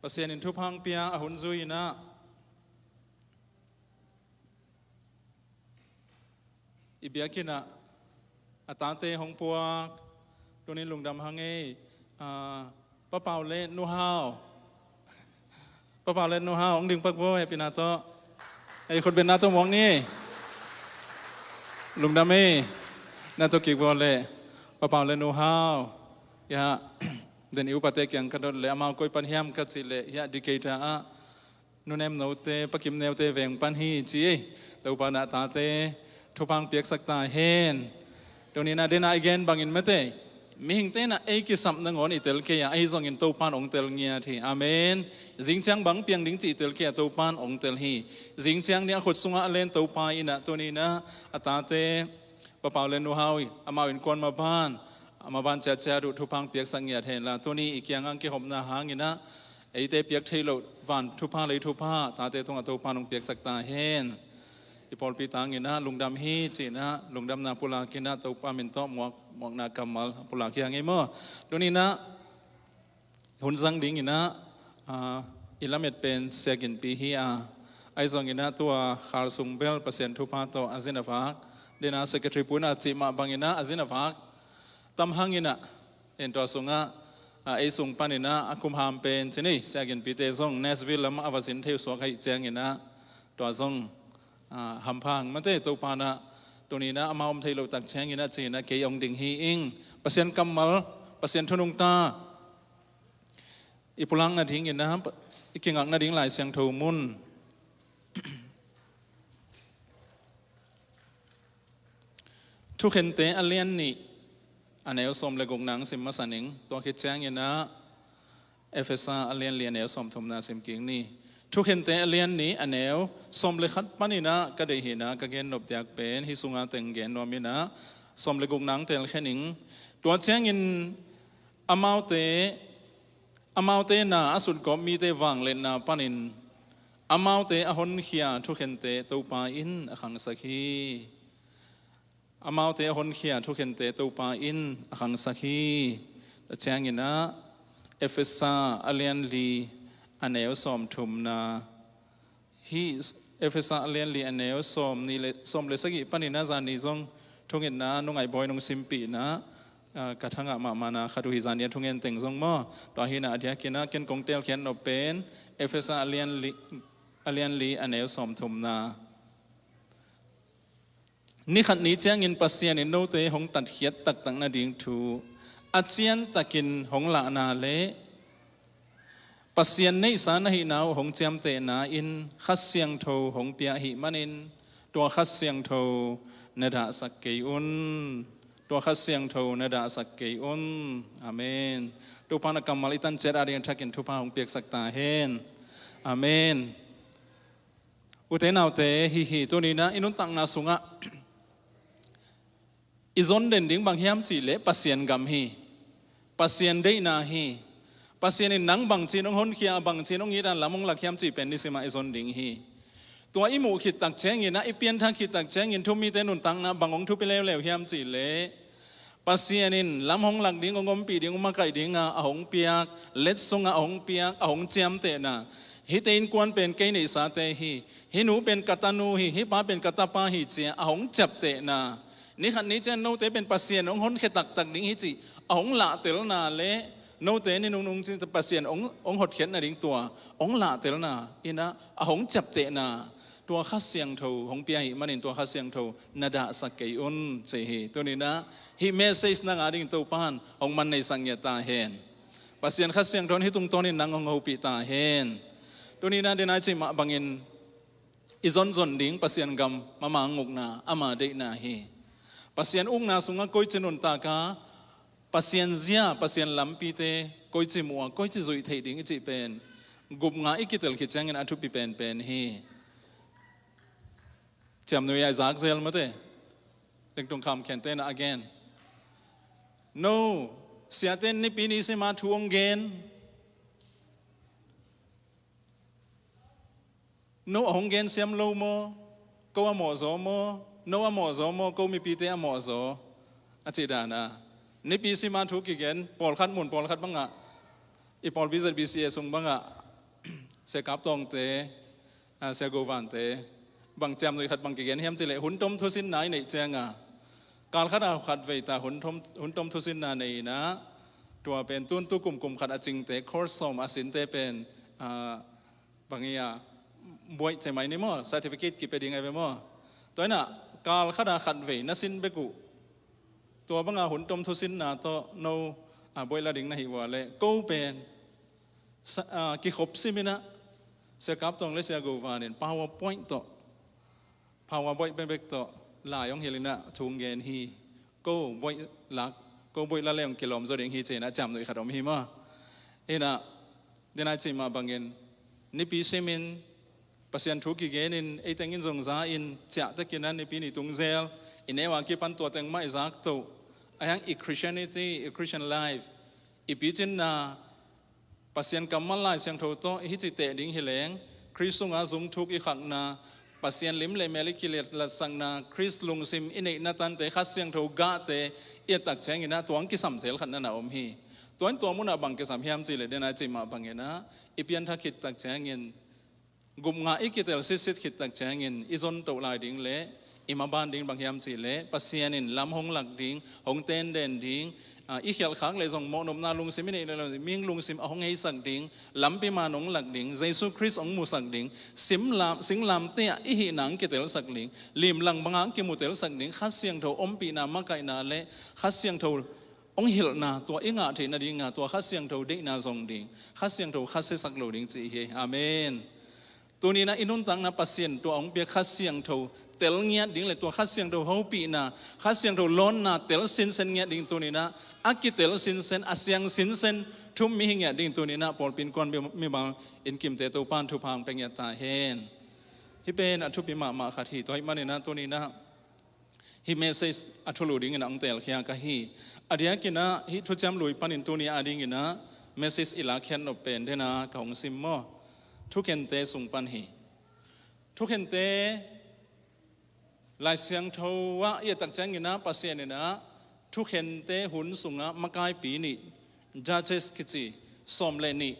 Pasian in thupha hong pia a hun zui-in ah i biakinn ah a tate hong puak. Tuni-in lungdam hang ei. Ah, Pa Pau le Nu Hau. Pa Pau le Nu Hau, hong ding pak vo, hehpihna tawh. Ei, khut beng na tawh muak ni. Lungdam ei. Na tawh kik vo le. Pa Pau le Nu Hau. Hiah, den i upate kiang ka dot le, amau koi pan hiam ka cih le, hiah Decatur ah Nu Nem Note, Pa Kim Neute veng pan hi ci ei. Topa in ah tate thupha hong piaksak ta hen. Tuni-in ah den a i gen bangin mate, mihingte in ah ei kisap nangawn i tel kei a, ahi zongin Topa in hong tel ngiat hi. Amen. Zing ciang bang piang ding cih i tel kei a, Topa in hong tel hi. Zing ciang ni a khut sungah a len Topa in ah tuni-in ah a tate, Pa Pau le Nu Hau hi, amau innkuan maban, a maban ciatciat uh thupha hong piaksak ngiat henla, tuni i kiangah hong kihopna hangin ah eite piak theih loh van thupha, lei thupha tate tungah Topa in hong piaksak ta hen. I pawlpi tangin ah lungdam hi ci-in ah lungdamna pulak in ah, Topa min tawh muak, muakna kammal pulak hi hang ei maw. Tuni-in ah hun zang dingin ah, ah, i lamet pen Sia Ginpi hi a, ahi zongin ah tua khal sung bel Pasian thupha tawh a zin a vak, den a secretary pu in a cih mah bangin ah a zin a vak tam hangin ah, en, tua sungah, ah, ei sung panin ah a kum ham pen ci ni, Sia Ginpite zong Nashville lamah a va zin thei uh suak ahih ciangin ah, tua zong, ah, hampha hang mate. Topa in ah tuni-in ah amau om theih loh tak ciangin ah ci-in ah kei hong ding hi ing. Pasian kammal, Pasian thu nungta i pulak nadingin ah, i kingak nading Lai Siangtho mun, Thukhente a lian nih, a neu sawm le gukna hong sim masa ning. Tua khit ciangin ah Efesa a lian li, a neu sawm thumna sim kik ni. Thukhente a lian nih, a neu sawm le khat panin ah ka deih hi-in ah ka gen nop diak pen hih sungah teng gen nuam in ah, sawm le gukna hong teel khe ning. Tua ciangin amaute, amaute na a sutgawp mite vangliatna panin amaute a honkhia thukhente Topa in a khangsak hi. Amaute a honkhia thukhente Topa in a khangsak hi. Tua ciangin ah Efesa a lian li, a neu sawm thumna. Hih Efesa a lian li, a neu sawm nih le, sawm le sagih panin ah zani zong thungetna nungaih bawi nong simpihna, ah, ka thangah mahmahna khat uh hi, zani a thungen teng zong maw. Tua hi-in ah a diakin ah ken kong teelkhiat nop pen Efesa a lian li, a lian li, a neu sawm thumna. Ni khat ni ciangin Pasian in note hong tatkhiat taktak nading thu a ciantakin hong lahna le Pasian neihsa na hihna uh hong ciamtehna in Kha Siangtho hong pia ahih manin, tua Kha Siangtho na dahsak kei un. Tua Kha Siangtho na dahsak kei un. Amen. Topa in a kammal i tan ciat ading a thakin thupha hong piaksak ta hen. Amen. Ute naute, hih hi tuni-in ah i nuntakna sungah i zon den ding bang hiam cih leh Pasian gam hi. Pasian deihna hi. Pasian in nang bangci-in hong honkhia, bangci-in hong it a, lam hong lak hiam cih pen nisimah i zon ding hi. Tua i muh khit tak ciangin ah, i pianthak khit tak ciangin thu-um mite nuntakna bang hong thupi leuleu hiam cih leh Pasian in lam hong lak ding, hong ompih ding, hong makaih ding a, a hong piak, letsong a hong piak, a hong ciamtehna. Hihte innkuan pen kei neihsate hi, hih nu pen ka tanu hi, hih pa pen ka tapa hi ci-a a hong ciaptehna. Ni khat ni ciang note pen Pasian hong honkhia taktak ding hi cih a hong lahtelna le Note ni nungnung cin Pasian hong, hong hotkhiat nading tua hong lahtelna in ah a hong ciaptehna tua Kha Siangtho hong pia ahih manin tua Kha Siangtho na dahsak kei un, ci hi. Tuni-in ah hih message nang ading Topan hong man neisak ngiat ta hen. Pasian Kha Siangtho in hih tungtawnin nang hong hopih ta hen. Tuni-in ah denai cih mah bangin i zonzon ding Pasian gam mama ngukna ama deihna hi. Pasian ukna sungah koici nuntak a Pasian zia, Pasian lampite koici muh a koici zuih theih ding i cih pen gupngah i kitel khit ciangin a thupi penpen hi. Ciamnuih a i zak zel mate. Lengtung kham khente na a gen. No, siate in Nipi ni sim a thu hong gen. No a hong gen siam lo maw? Ko a mawhzaw maw? No a mawhzaw maw? Ko mipite a mawhzaw? A cih dan a, Nipi sim a thu kigen pawlkhat mun pawlkhat bangah, i pawlpi Z B C A sung bangah Sia Kap Tawngte, a, Sia Go Vante, bang ciamnuih khat bang kigen hiam cih leh hun tom thusinna i neih ciang a, kal khat a khat vei ta hun tom, hun tom thusinna nei in ah, tua pen tun tu kum kum khat a cingte, course sawm a sinte pen, a, bang hi a, buaih cemai ni maw, certificate kipia ding a ve maw? Tua in ah kal khat a khat vei na sin bek uh, tua banga hun tom thusinna tawh no, a, buaih la ding na hih uh a leh ko pen sa, a, kikhop sim in ah Sia Kap Tawng le Sia Go Van in PowerPoint tawh, PowerPoint bekbek tawh lai hong hilh in ah thu hong gen hi. Ko buaih lak, ko buaih la le hong kilawm zaw ding hi ci in ah ciamnuih khat om hi maw? In ah denai cih mah bangin Nipi simin Pasian thu kigenin ei tengin zong za-in ciahtakin ah Nipi ni tung zel, i neu a kipan tua teng mah i zak toh. Ahi hang i Christianity, i Christian life, i picinna, Pasian kammal Lai Siangtho tawh i hici teh ding hi leng, Khrist sungah zungthuk i khakna, Pasian lim le mel i kilatsakna, Khrist lungsim i neihna tante, Kha Siangtho gahte i et tak ciangin ah tua hong kisam zel khat na na om hi. Tua in tua munah bang kisam hiam cih leh denai cih mah bangin ah i pianthak khit tak ciangin gupngah i kitel sitsit khit tak ciangin i zon toh lai ding le i maban ding bang hiam cih leh Pasian in lam hong lak ding, hong tenden ding, a, i khialhkhak le zong mawhnopna lungsim i neih le lo mihing lungsim a hong heisak ding, lampi man hong lak ding, Jesu Khrist hong musak ding, simlam, singlamteh ah i hihna hong kitelsak ding, limlang banga hong kimutelsak ding, Kha Siangtho ompihna makaihna le Kha Siangtho hong hilhna tua i ngah theih nadinga tua Kha Siangtho deihna zong ding, Kha Siangtho khasia sak lo ding cih hi. Amen. Tuni-in ah i nuntakna Pasian tua hong piak Kha Siangtho tel ngiat ding le tua Kha Siangtho hopihna, Kha Siangtho lawnna tel sinsen ngiat ding tuni-in ah a kitel sinsen, a siang sinsen thu-um mi hi ngiat ding tuni-in ah pawlpi innkuan mi, mimal innkimte Topan thupha hong pia ngiat ta hen. Hih pen a thupi mahmah khat hi. Tua ahih manin ah tuni-in ah hih message a thulu dingin ah hong teelkhia ka hi. A diakin ah hih thuciam lui panin tuni a dingin ah message i lakkhiat nop pen dena ka hong sim maw? Thukhente sung pan hi. Thukhente Lai Siangtho ah i et tak ciangin ah Pasian in ah thukhente hun sungah makaipi nih, judges kici, sawm le nih,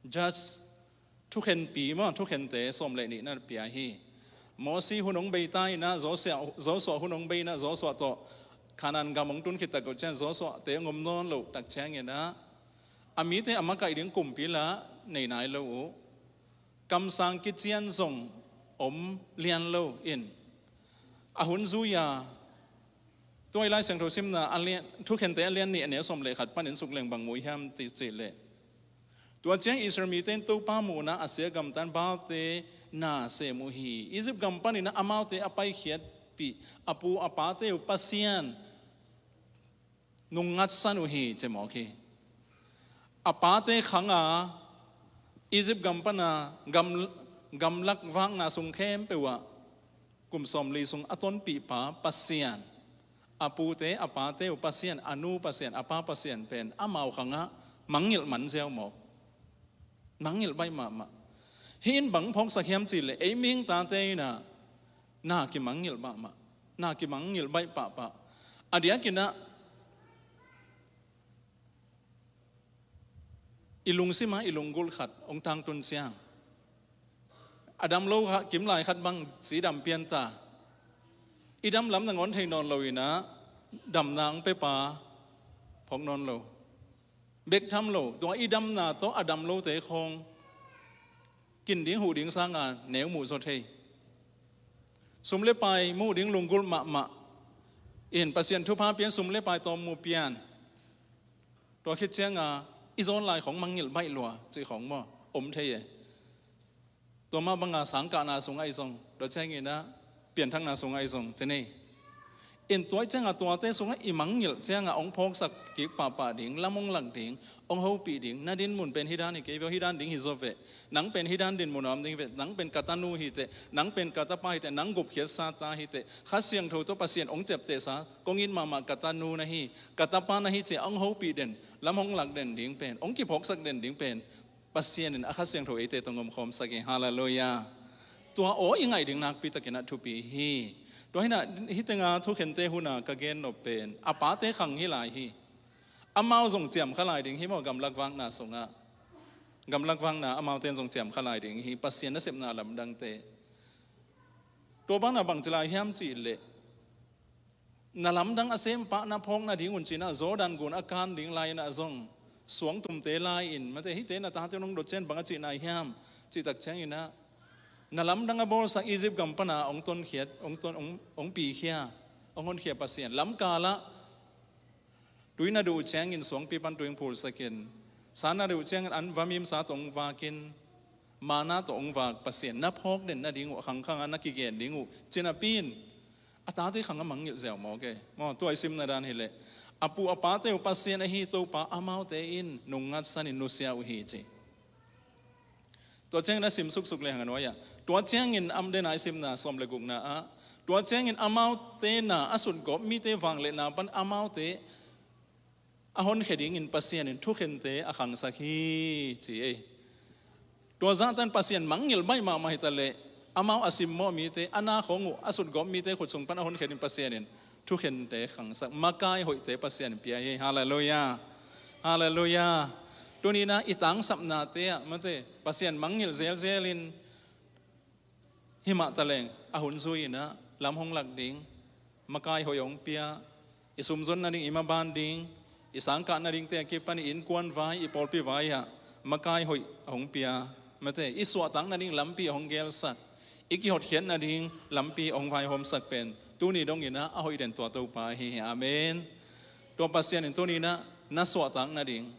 judge, thukhenpi maw, thukhente sawm le nih na pia hi. Mosi hun hong bei ta in ah, Joshua, Joshua hun hong bei in ah, Joshua tawh Kanaan gam hong tun khit tak uh ciang Joshua te hong om nawn loh tak ciangin ah a mite a makaih ding kumpi lah nei nai lo uh. Kamsang kician zong om lian lo in a hun zui-a, tua i Lai Siangtho simna a lian, thukhente a lian nih a neu sawm le khat panin suk leng bang mu hiam ti cih leh, tua ciang Israel mite in Topa muhna a sia gamtan Baalte na sem uh hi. Egypt gam panin ah amaute a paikhiatpih a pu a pate uh Pasian nungngatsan uh hi ci mawk hi. A pate khanga Egypt gam pana gam, gamlak vakna sung khempeuh ah kum sawmli sung a tonpihpa Pasian, a pute a pate uh Pasian, a nu Pasian, a pa Pasian pen amau khangah mangngilh man ziau mawk. Mangngilh baih mahmah. Hih in bang phawksak hiam cih leh ei mihing tate in ah na kimangngilh mahmah, na kimangngilh baih pahpah. A diakin ah i lungsim ah i lunggulh khat hong tangtun ciang, a dam lo khat, kimlai khat bang cidam pian ta, i dam lam nangawn thei nawn lo in ah damna hong piapa phawk nawn lo. bek tham lo, tua i damna tawh a dam lote khawng kin ding huh ding sanga neu muh zaw thei. Sum le pai muh ding lunggulh mahmah in, Pasian thupha pian, sum le pai tawm mu pian, tua khit cianga i zawn lai khawng mangngilh baih lua cih khawng maw om thei e. Tua mah banga sangkahna sungah i zong, tua cianginah pianthakna sungah i zong ci nei. In tua i cianga tuate sungah i mangngilh cianga hong phawksak kik pahpah ding, lam hong lak ding, hong hopih ding, na dinmun pen hih dan hi kei ve aw, hih dan ding hi zaw veh. Nang pen hih dan dinmun a om ding veh, nang pen ka tanu hi teh, nang pen ka tapa hi teh, nang gupkhiatsa ta hi teh, Kha Siangtho tawh Pasian hong ciaptehsa, kong it mahmah ka tanu na hi, ka tapa na hi ci-a hong hopih den, lam hong lak den ding pen, hong kiphawksak den ding pen Pasian in a Kha Siangtho eite tawh hong omkhawmsak hi. Halleluiah. Tua aw i ngaih ding nakpi takin a thupi hi. Tua hinah hih tenga thukhente huna ka gen nop pen a pate khang hi lai hi. Amau zong ciamkha lai ding hi maw, gamlak vakna sungah. Gamlak vakna amaute in zong ciamkha lai ding hi, Pasian nasepna lamdangte. Tua banah bangci lai hiam cih leh, na lamdang a sem pah na phawk nadingun cinah Jordan gun a kan ding lai-inah zong suangtumte lai-in, mate, hihte na tate nong dot cian bang a cihna hiam cihtak cianginah, na lamdang a bawlsak Egypt gam pana hong tonkhiat, hong ton, hong, hong pikhia, hong honkhia Pasian. Lamkalah tui na duh uh ciangin suangpi pan tui hong phulsakin, sa na duh uh ciangin an vamimsa tawh hong vakin, mana tawh hong vak Pasian na phawk den nading uh, a khangkhanga na kigen ding uh cinapi in a tate khang a mangngilh ziau mawk e. Maw, tua i simna dan hileh, a pu a pate uh Pasian ahi Topa amaute in nungngatsanin nusia uh hi ci. Tua ciangin a sim suksuk lehang a nuai-ah, tua ciangin am dena i simna sawm le gukna ah, tua ciangin amaute na a sutgawp mite vangliatna pan amaute a honkhia dingin Pasian in thukhente a khangsak hi ci ei. Tua zahtan Pasian mangngilh baih mahmah hitaleh, amau a simmawh mite, a na khawng uh a sutgawp mite khut sung pan a honkhia dingin Pasian in thukhente khangsak, makai hoihte Pasian in pia hi. Halleluiah. Halleluiah. Tuninah i tangsapnate ah, mate, Pasian mangngilh zelzelin, himah taleng a hun zui-inah lam hong lak ding, makai hoih a hong pia, i sumzon nading, i maban ding, i sangkah nadingte a kipan i innkuan vai, i pawlpi vai-ah makai hoih a hong pia, mate, i suahtak nading lampi a hong gelsak, i kihotkhiat nading lampi a hong vaihawmsak pen tuni donginah a hoih den tua Topa ahi hi. Amen. Tua Pasian in tuninah na suahtak nading,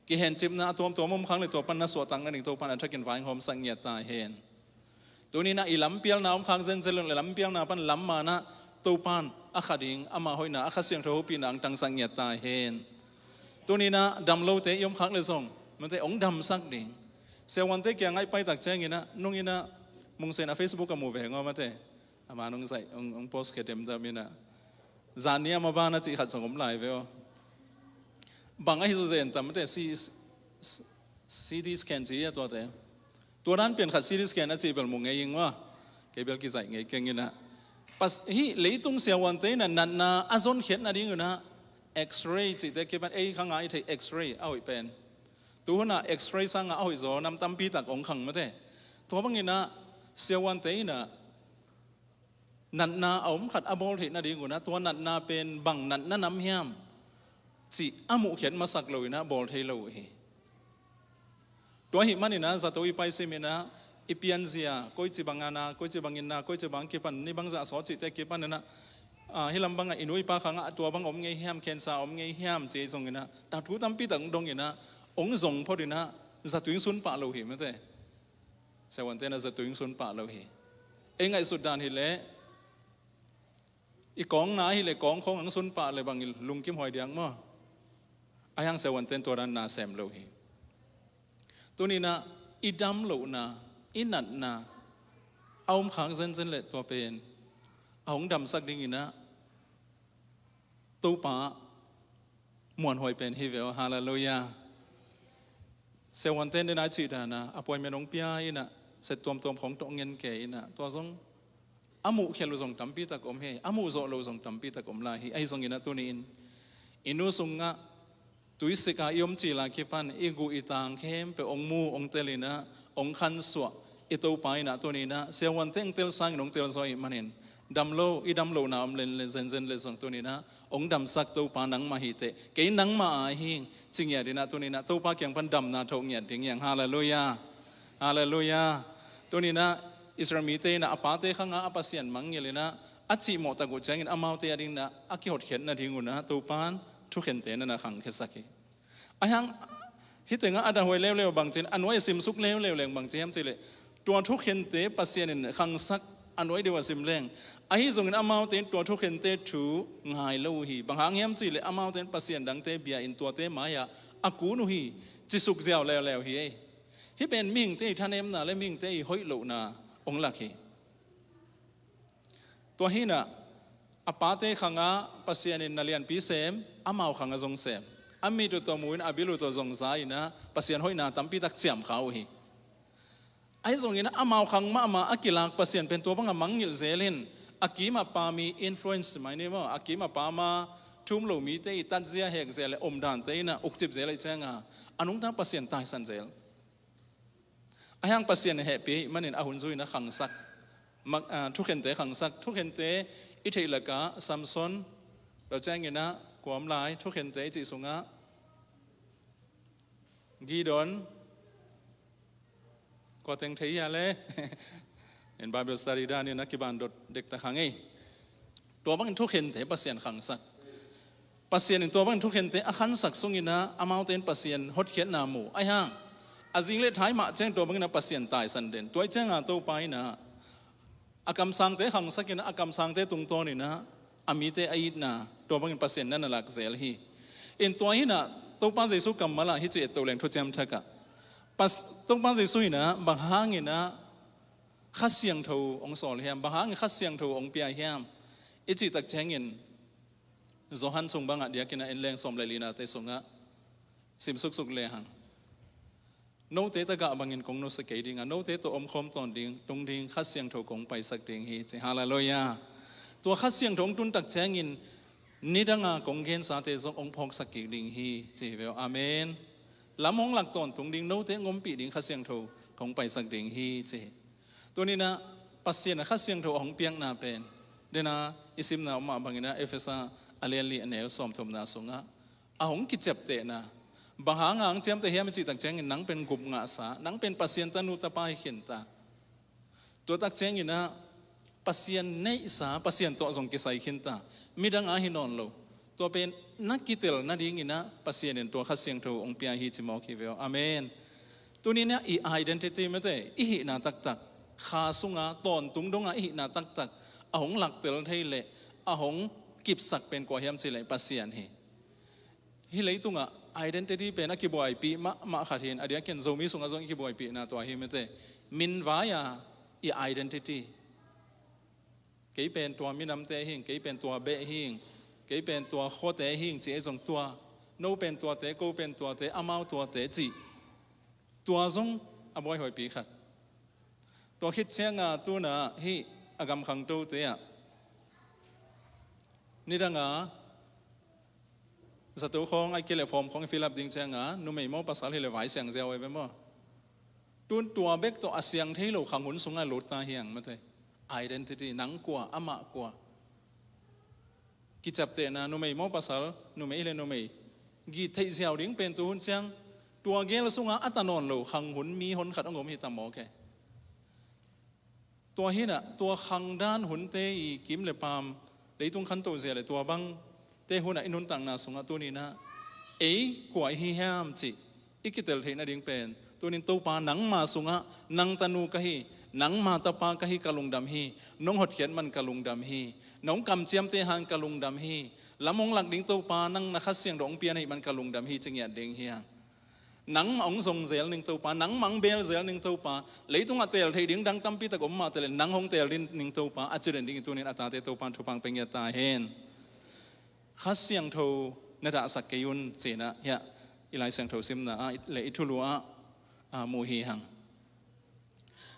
kihencipna a tuamtuam om khak le tua pan na suahtak nading Topa in a thakin vaihawmsak ngiat ta hen. Tuninah i lampialna om khak zenzen le lampialna pan lam manah Topa in a kha ding ama hoihna, a Kha Siangtho hopihna hong tangsak ngiat ta hen. Tuninah damlote i om khak le zong, mate, hong damsak ding. Siavuante kiangah i paitak cianginah nunginah Mungsen a Facebook a mu ve ngaw, mate. Ama nong zaih, hong, hong post khia demdam inah. Zan ni a maban a cih khat zong om lai ve aw. Bang ahi zu zen tam, mate, C, C, C T scan ci hi a tuate. Tua dan pian khat C T scan a cih bel mu ngei ing ua. Kei bel kizaih ngei keng inah. Pas, hih leitung siavuante inah natna a zonkhiat nadingunah X-ray cihte kipan ei khanga i theih X-ray a hoih pen. Tuhunah X-ray sangah a hoih zaw nam tampitak hong khang, mate. Tua banginah siavuante inah natna a om khat a bawl theih nadingunah tua natna pen bang natna nam hiam cih a muhkhiat masak loinah bawl thei lo uh hi. Tua ahih maninah zato i paisiminah i pianzia, koici bangana, koici banginna, koici bang kipan ni bangzah sawt cihte kipaninah, ah, hih lam bangah i nu i pa khangah tua bang om ngei hiam, cancer om ngei hiam ci ei zonginah, tak thu tampitak donginah hong zong photinah zatui hong sun pah lo hi, mate. Siavuante na zatui hong sun pah lo hi. Ei ngaihsut dan hileh i kawng na hileh kawng khawng hong sun pah le bang i lungkim huai diak maw? Ahi hang siavuante in tua dan na sem lo hi. Tuninah i dam lohna, i natna a om khak zenzen le tua pen a hong damsak dinginah Topa muanhuai pen hi ve aw. Halleluiah. Siavuante in dena i cih dana appointment hong pia inah set tuamtuam khawng tawh ngen ke inah tua zong a muhkhial uh zong tampitak om hi, a muhzawh lo uh zong tampitak om lai hi. Ahi zonginah tuni-in i nu sungah tuisika i om cila kipan i guh i tang khempeuh hong mu, hong telinah, hong khansuah, I Topa in ah tuni-in ah siavuante hong tel sangin hong telzaw ahih manin, dam lo, i dam lohna om len le zenzen le zong tuni-in ah hong damsak Topa nangmah hi teh, kei nangmah a hing ci ngiat in ah tuni-in ah Topa kiang pan damna thoh ngiat ding hi hang. Halleluiah. Halleluiah. Tuni-in ah Israel mite in ah a pate khang ah a Pasian mangngilh in ah a cihmawh tak uh ciangin amaute a dingin ah a kihotkhiat nadingun ah Topa in thukhente na na khangkhiasak hi. Ahi hang hih tengah a dahhuai leuleu bang ci hiam, a nuai a simsuk leuleu leng bang ci hiam cih leh, tua thukhente Pasian in khangsak a nuai deuh a sim leng, ahi zongin amaute in tua thukhente thu ngai lo uh hi. Bang hang hiam cih leh amaute in pasian dangte bia-in tuate mai-ah a kun uh hi, ci suk ziau leuleu hi ei. Hih pen mihingte i thanemna le mihingte i hoih lohna hong lak hi. Tua hi-in ah a pate khang ah Pasian in na lianpi sem, amau khang ah zong sem. A mit uh tawh mu-in a bil uh tawh zong za-in ah Pasian hoihna tampi tak ciamkha uh hi. Ahi zongin ah amau khang mahmah a kilak Pasian pen tua bangah mangngilh zel in, a kim a pam i influence mai ni maw, a kim a pam a thu um lo mite i tatzia hekzia le omdante in ah ukcip zel ahih ciangin a nungta Pasian taisan zel. Ahi hang Pasian in hehpih ahih manin a hun zui-in ah khangsak, mak-, ah, thukhente khangsak. Thukhente i theih lakah Samson, lo ciangin ah kua om lai, thukhente i cih sungah Gideon, kua teng thei hia le? En Bible study dan in ah kiban dot dektak hang ei. Tua bangin thukhente Pasian khangsak. Pasian in tua bangin thukhente a khangsak sungin ah amaute in Pasian hotkhiatna mu. Ahi hang a zing le thai mah ciang tua bangin ah Pasian taisan den. Tua ahih ciangin ah Topa in ah a kamsangte khangsak in ah a kamsangte tungtawn in ah a mite a itna tua bangin Pasian na na lak zel hi. In tua hi-in ah Topa Jesu kammal ah hih ci et to leng Thuciam Thak ah Pas-, Topa Jesu in ah bang hangin ah Kha Siangtho hong sawl hiam, bang hangin Kha Siangtho hong pia hiam i cih tak ciangin Johan sung bangah diakin ah en leng sawm le linate sungah sim suksuk le hang, note tagah bangin kong nusia kei ding a, note tawh omkhawm tawn ding, tung ding Kha Siangtho kong paisak ding hi ci. Halleluiah. Tua Kha Siangtho hong tun tak ciangin nidanga kong gensate zong hong phawksak kik ding hi ci hi ve aw. Amen. Lam hong lak tawntung ding, note hong ompih ding Kha Siangtho kong paisak ding hi ci hi. Tuni-in ah Pasian a Kha Siangtho a hong piakna pen, den a i simna om mah bangin ah Efesa a lian li a neu sawmthumna sungah a hong kiciaptehna. Bang hanga hong ciamteh hiam i cih tak ciangin nang pen gupngahsa, nang pen Pasian tanu tapa hi khinta. Tua tak ciangin ah Pasian neihsa, Pasian tawh zong kisai khinta. Midang a hi nawn lo. Tua pen na kitel nadingin ah Pasian in tua Kha Siangtho hong pia hi ci mawk hi ve aw. Amen. Tuni-in ah i identity mate, i hihna taktak, kha sunga tawntung donga i hihna taktak a hong laktel thei le a hong kipsak pen kua hiam cih leh Pasian hi. Hih leitungah identity pen a kibuaipih mahmah khat hi-in, a diakin Zomi sungah zong i kibuaipihna tua hi mate. Min vai-a i identity. Kei pen tua minamte hing, kei pen tua beh hing, kei pen tua khuate hing ci ei zong tua, no pen tuate, ko pen tuate, amau tuate cih. Tua zong a buaihuaipi khat. Tua khit cianga tuna hih a gam khangtote ah nidanga zato khawng a kile form khawng i fill up ding cianga numei maw pasal hi le vai siang ziau ei ve maw. Tun tua bek tawh a siang thei lo khang hun sungah lut ta hi hang mate. Identity, nang kua, amah kua. Kiciaptehna, numei maw pasal, numei hi le numei. Gih theih ziau ding pen tu hun ciang tua gel sungah a ta nawn lo khang hun mi honkhat hong om hi ta mawk e. Tua hi-in ah tua khangdan hunte i kim le paam, leitung khantoh zia le tua bangte hunah i nuntakna sungah tuni-in ah ei kua i hi hiam cih i kitel theih nading pen, tuni-in Topa nangma sungah nang tanu ka hi, nangma tapa ka hi, ka lungdam hi, nong hotkhiat man ka lungdam hi, nong kamciamteh hang ka lungdam hi, lam hong lak ding Topa nang na Kha Siangtho hong pia na hih man ka lungdam hi ci ngiat ding hi hang. Nangmah hong zong zel ning Topa, nangmah hong bel zel ning Topa, leitungah teel theih ding dang tampi tak om mah teh le nang hong teel ding ning Topa, a ci den dingin tuni-in a tate Topa in thupha hong pia ngiat ta hen. Kha Siangtho na dahsak kei un ci-in ah hiah i Lai Siangtho simna ah le i thulu ah, ah, mu hi hang.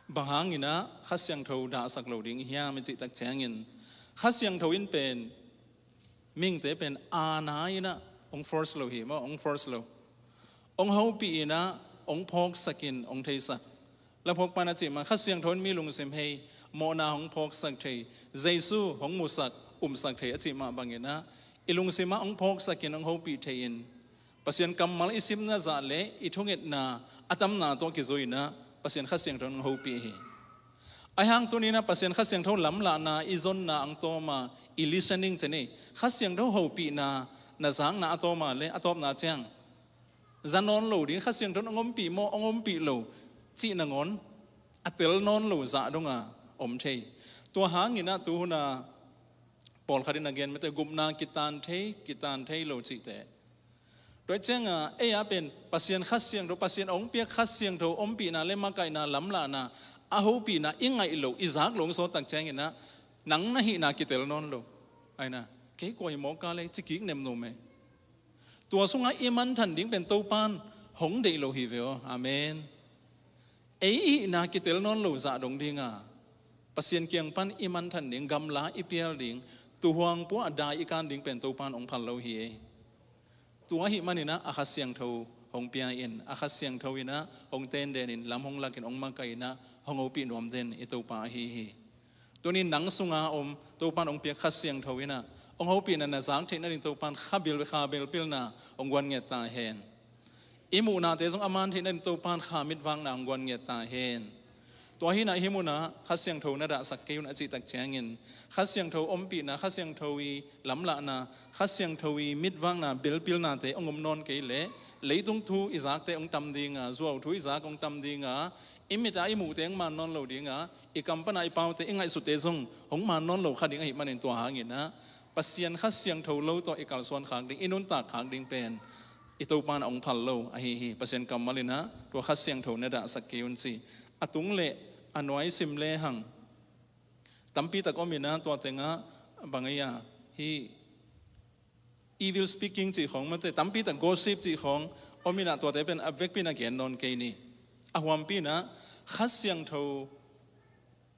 Bang hangin ah Kha Siangtho dahsak lo ding i hiam i cih tak ciangin Kha Siangtho in pen mihingte pen aana in ah hong force lo hi maw, hong force lo. Hong hopih in ah hong phawksak in hong theisak. Laphawk pan a cih mah, Kha Siangtho in mi lungsim hei, mawhna hong phawksak thei, Jesu hong musak, umsak thei a cih mah bangin ah, i lungsim ah hong phawksak in hong hopih thei in, Pasian kammal i simna zah le i thungetna a tamna tawh kizui in ah, Pasian Kha Siangtho in hong hopih hi. Ahi hang tuni in ah Pasian Kha Siangtho lamlahna i zonna hong tawm a, i listening ci ni, Kha Siangtho hopihna na zakna a tawm a le a tawpna ciang, za nawn lo ding, Kha Siangtho in hong ompih maw, hong ompih lo cih nangawn a tel nawn lo zah dong a om thei. Tua hang in ah tu hun a pawlkhat in a gen mate, gupna kitan thei, kitan thei lo cihte. Tua ciang a, ei a pen Pasian Kha Siangtho, Pasian hong piak Kha Siangtho ompihna le makaihna, lamlahna, a hopihna i ngaih loh, i zak loh hong sawt tak ciang in ah, nang na hihna kitel nawn lo. Ahi na, kei kua hi mawk ka lei, ci kik nemnom e. Tua sungah i manthan ding pen Topa in hong deih lo hi ve aw. Amen. Ei i hihna kitel nawn lo zah dong ding a, Pasian kiang pan i manthan ding, gamla i pial ding, tuuhuang pua a dai i kan ding pen Topa in hong phal lo hi ei. Tua ahih manin ah a Kha Siangtho hong pia in, a Kha Siangtho in ah hong tenden in, lam hong lak in, hong makaih in ah, hong hopih nuam den i Topa ahi hi. Tuni in nang sunga om Topa in hong piak Kha Siangtho in ah, hong hopihna na zak theihna ding Topa in kha bil, kha bilpilna hong guan ngiat ta hen. I muhnate zong a man theihna ding Topa in kha mitvakna hong guan ngiat ta hen. Tua hi in ah hih mun ah Kha Siangtho na dahsak kei un a cih tak ciangin, Kha Siangtho ompihna, Kha Siangtho i lamlahna, Kha Siangtho i mitvakna, bilpilnate hong om nawn kei leh, leitung thu i zakte hong tam ding a, zuau thu i zak hong tam ding a, i mit a i muhte hong man nawn lo ding a, i kam pan a i paute, i ngaihsutte zong hong man nawn lo kha ding ahih manin tua hang in ah, Pasian Kha Siangtho lo tawh i kalsuan khak ding, i nuntak khak ding pen i Topa in hong phal lo ahi hi. Pasian kammal in ah tua Kha Siangtho na dahsak kei un ci. A tung le a nuai sim lehang, tampi tak om in ah tua teng ah bang ei a, hih evil speaking cih khawng mate, tampi tak gossip cih khawng om in ah tuate pen a vekpi in ah gen nawn kei ni. A huampi in ah Kha Siangtho,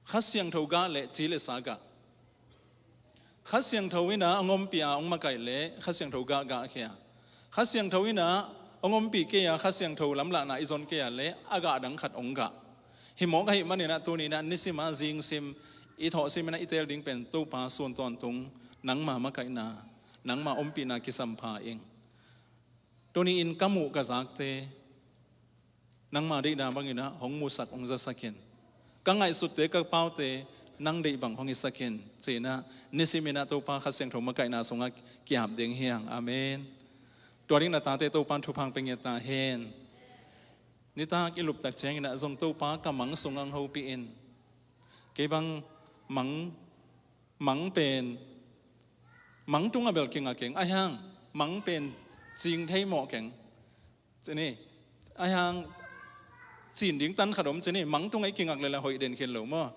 Kha Siangtho gah le ci le sa gah. Kha Siangtho in ah hong ompih a hong makaih le Kha Siangtho gah gah khia. Kha Siangtho in ah hong ompih kei a, Kha Siangtho lamlahna i zon kei a le a gah dang khat hong gah. Hi mawk ahih manin ah tuni in ah nisim a zingsim i thawhsim in ah i teel ding pen Topa, sun tawntung nangma makaihna, nangma ompihna kisam pha ing. Tuni in ka muh ka zakte nangma deihna bangin ah hong musak, hong zasak in. Ka ngaihsutte, ka paute nang deih bang hong hisak in, ci-in ah nisim in ah Topa Kha Siangtho makaihna sungah ki-ap ding hi hang. Amen. Tua ding na tate Topa in thupha hong pia ngiat ta hen. Nitak i lup tak ciangin ah zong Topa, ka mang sungah hong hopih in. Kei bang mang, mang pen, mang tungah bel kingak keng, ahi hang mang pen cing thei mawh keng. Ci ni, ahi hang cin ding tan khat om ci ni, mang tungah i kingak leh leh hoih den khin lo maw.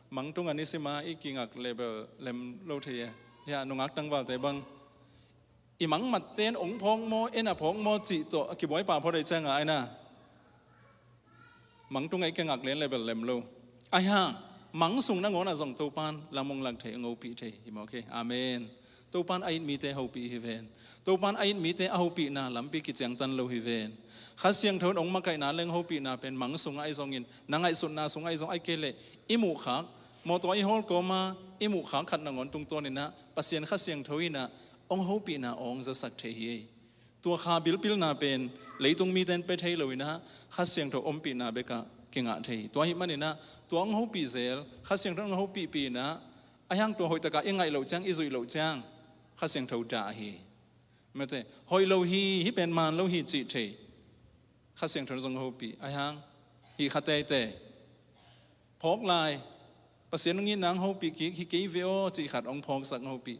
Mang tungah nisim a i kingak leh bel lem lo thei e. Hia, nungak tangvalte bang, i mang matte in hong phawk maw, en a phawk maw cih tawh a kibuai pah phot ahih ciangin a, ahi na, mang tungah i kingak leh leh bel lem lo. Ahi hang mang sung nangawn ah zong Topa in lam hong lak thei, hong hopih thei hi mawk hi. Amen. Topa in a it mite hopih hi ven. Topa in a it mite a hopihna lampi kiciangtan lo hi ven. Kha Siangtho in hong makaihna le hong hopihna pen mang sungah ahi zongin, na ngaihsutna sungah ahi zong, ahih kei leh i muhkhak, mawtaw i hawl kawm a i muhkhak khat nangawn tungtawn in ah Pasian Kha Siangtho in ah hong hopihna hong zasak thei hi. Tua kha bilpilna pen leitung mite in pia thei lo in ah Kha Siangtho ompihna bek ah kingah thei hi. Tua ahih manin ah tua hong hopih zel, Kha Siangtho in hong hopihpih in ah, ahi hang tua hoih tak a i ngaih loh ciang, i zuih loh ciang Kha Siangtho dah hi. Mate, hoih lo hi, hih pen man lo hi cih thei. Kha Siangtho in zong hong hopih, ahi hang hih kha teitei. Phawk lai, Pasian hong itna hong hopih kik hi kei ve aw cih khat hong phawksak, hong hopih,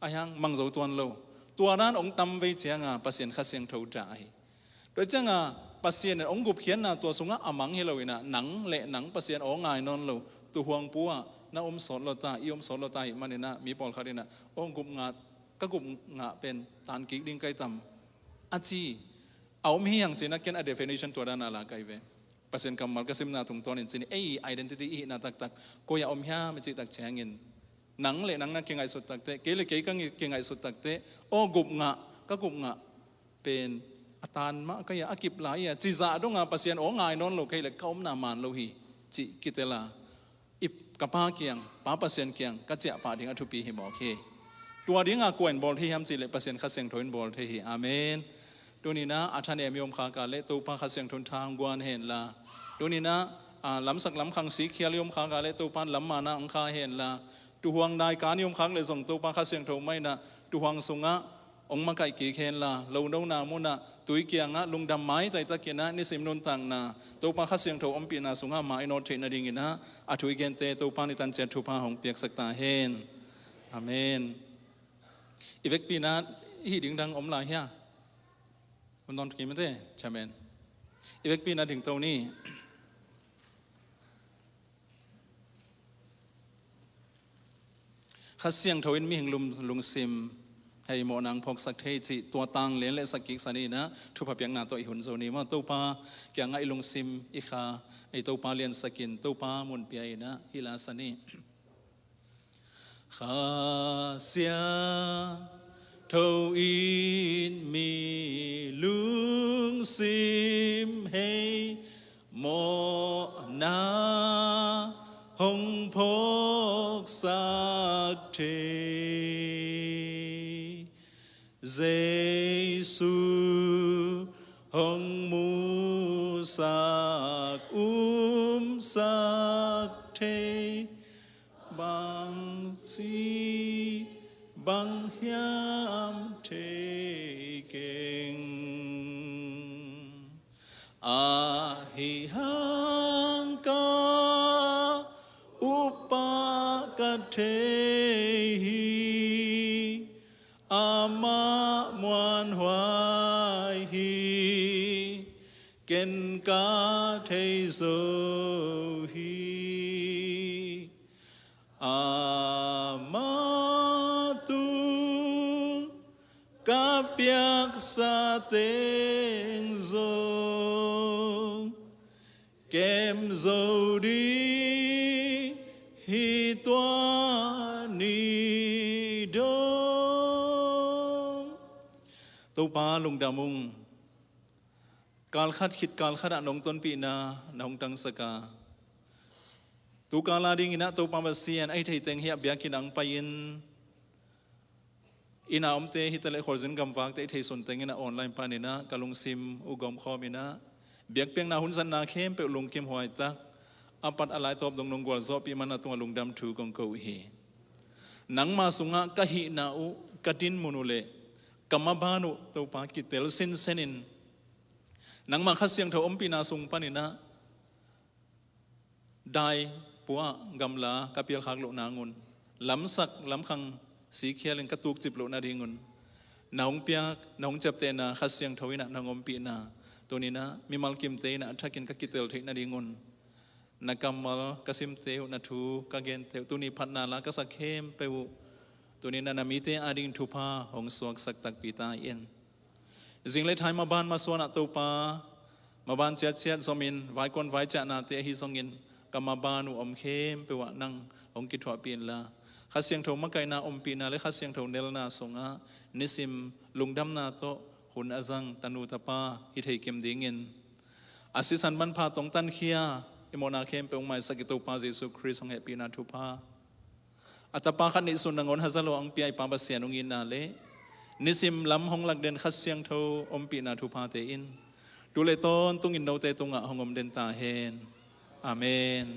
ahi hang mang zo tuan lo. Tua dan hong tam vei ciang a Pasian Kha Siangtho dah hi. Tua ciang a Pasian in hong gupkhiatna tua sungah a mang hi lo in ah, nang le nang Pasian aw ngai nawn lo, tuuhuang pua ah na om sawt lo ta, i om sawt lo ta ahih manin ah mi pawlkhat in ah, aw, gup ngah, ka gup ngah pen tan kik ding ka hi tam, a ci. A om hi hang ci-in ah ken a definition tua dan a la ka hi ve. Pasian kammal ka simna tungtawn in ci ni, ei identity, i hihna taktak koi ah om hiam i cih tak ciangin, nang le nang na kingaihsut tak teh, kei le kei ka ngi-, kingaihsut tak teh, aw, gup ngah, ka gup ngah pen a tan mah ka hi a, a kip lai hi a, cih zah dong a Pasian aw ngai nawn lo ka hih leh ka omna man lo hi. cih kitel a, i ka Pa kiang, Pa Pasian kiang ka ciah pah ding a thupi hi mawk hi. Tua dinga kua in bawl thei hiam cih leh Pasian Kha Siangtho in bawl thei hi. Amen. Tuninah a thanem i om khak a leh Topa Kha Siangtho in tha hong guan hen la, tuninah, a, lamsak lamkhang sikkhial i om khak a leh Topa in lammanna hong kha hen la, tuhuang daikan i om khak leh zong Topa Kha Siangtho mah inah tuhuang sungah hong makaih kik hen la, lonona munah tui kiangah lungdam maitai takinah nisim nuntakna Topa Kha Siangtho ompihna sungah mah i nawt theih nadinginah a thu i gente Topa in i tan ciat thupha hong piaksak ta hen. Amen. I vekpi inah hih ding dang om lai hia? Om nawn kei mate, chairman. I vekpi inah dingto ni. Kha Siangtho in mihing lum-, lungsim hei mawhna hong phawksak thei cih tua tang lian le sak kik sa ni inah thupha piakna tawh i hun zo ni maw. Topa kiangah i lungsim i kha, ei Topa liansak in, Topa mun pia inah hih la sa ni. Kha Siangtho in mi lungsim hei mawhna hong phawksak thei. Jesu hong musak umsak thei, bang ci bang hiam thei keng. Ahi hang ka up pah ka thei hi, amah muanhuai hi, ken ka thei zo hi. Amah tung ka piaksa teng zong kem zo ding hi tua ni dong. Topa lungdam ung. Kal khat khit kal khatah nong tonpihna na hong tangsak a, tu kal a dinginah Topa Pasian, a hi thei teng hiah biakinn ah hong pai-in, inn a omte hi taleh khualzin gamvakte a hi thei sun tengin a online paninah ka lungsim uh gawmkhawm inah biakpiakna hun zatna khempeuh lungkim huai tak a pat a laitawp dong nong gualzawhpih man a tungah lungdam thu kong ko uh hi. Nangma sungah ka hihna uh, ka dinmun uh le ka maban uh Topa kitel sinsenin nangmah Kha Siangtho ompihna sung paninah dai puah gamla ka pialkhak loh nangun, lamsak lamkhang sikkhialin ka tukcip loh nadingun, na hong piak, na hong ciaptehna Kha Siangtho inah na hong ompihna tuninah mimal kimte inah a thakin ka kitel theih nadingun, na kammal ka simte uh, na thu ka gente uh, tuni phatna la ka sak khempeuh uh tuninah na mite ading thupha hong suaksak takpi ta in. Zing le thai maban masuanah Topa, maban ciatciat zomin vaikuan vaiciahnate ahi zongin ka maban uh om khempeuh ah nang hong kithuahpih inla, Kha Siangtho makaihna ompihna le Kha Siangtho nelna sungah nisim lungdamna tawh hun a zang tanu tapa hi thei kim dingin, a sisan manpha tawh hong tankhia i mawhna khempeuh hong maisak i Topa Jesu Khrist hong hehpihna thupha, a tapa khat neihsun nangawn Haza lua hong pia i Pa Pasian hong itna le nisim lam hong lakden Kha Siangtho ompihna thuphate in tu le tawntungin note tungah hong omden ta hen. Amen.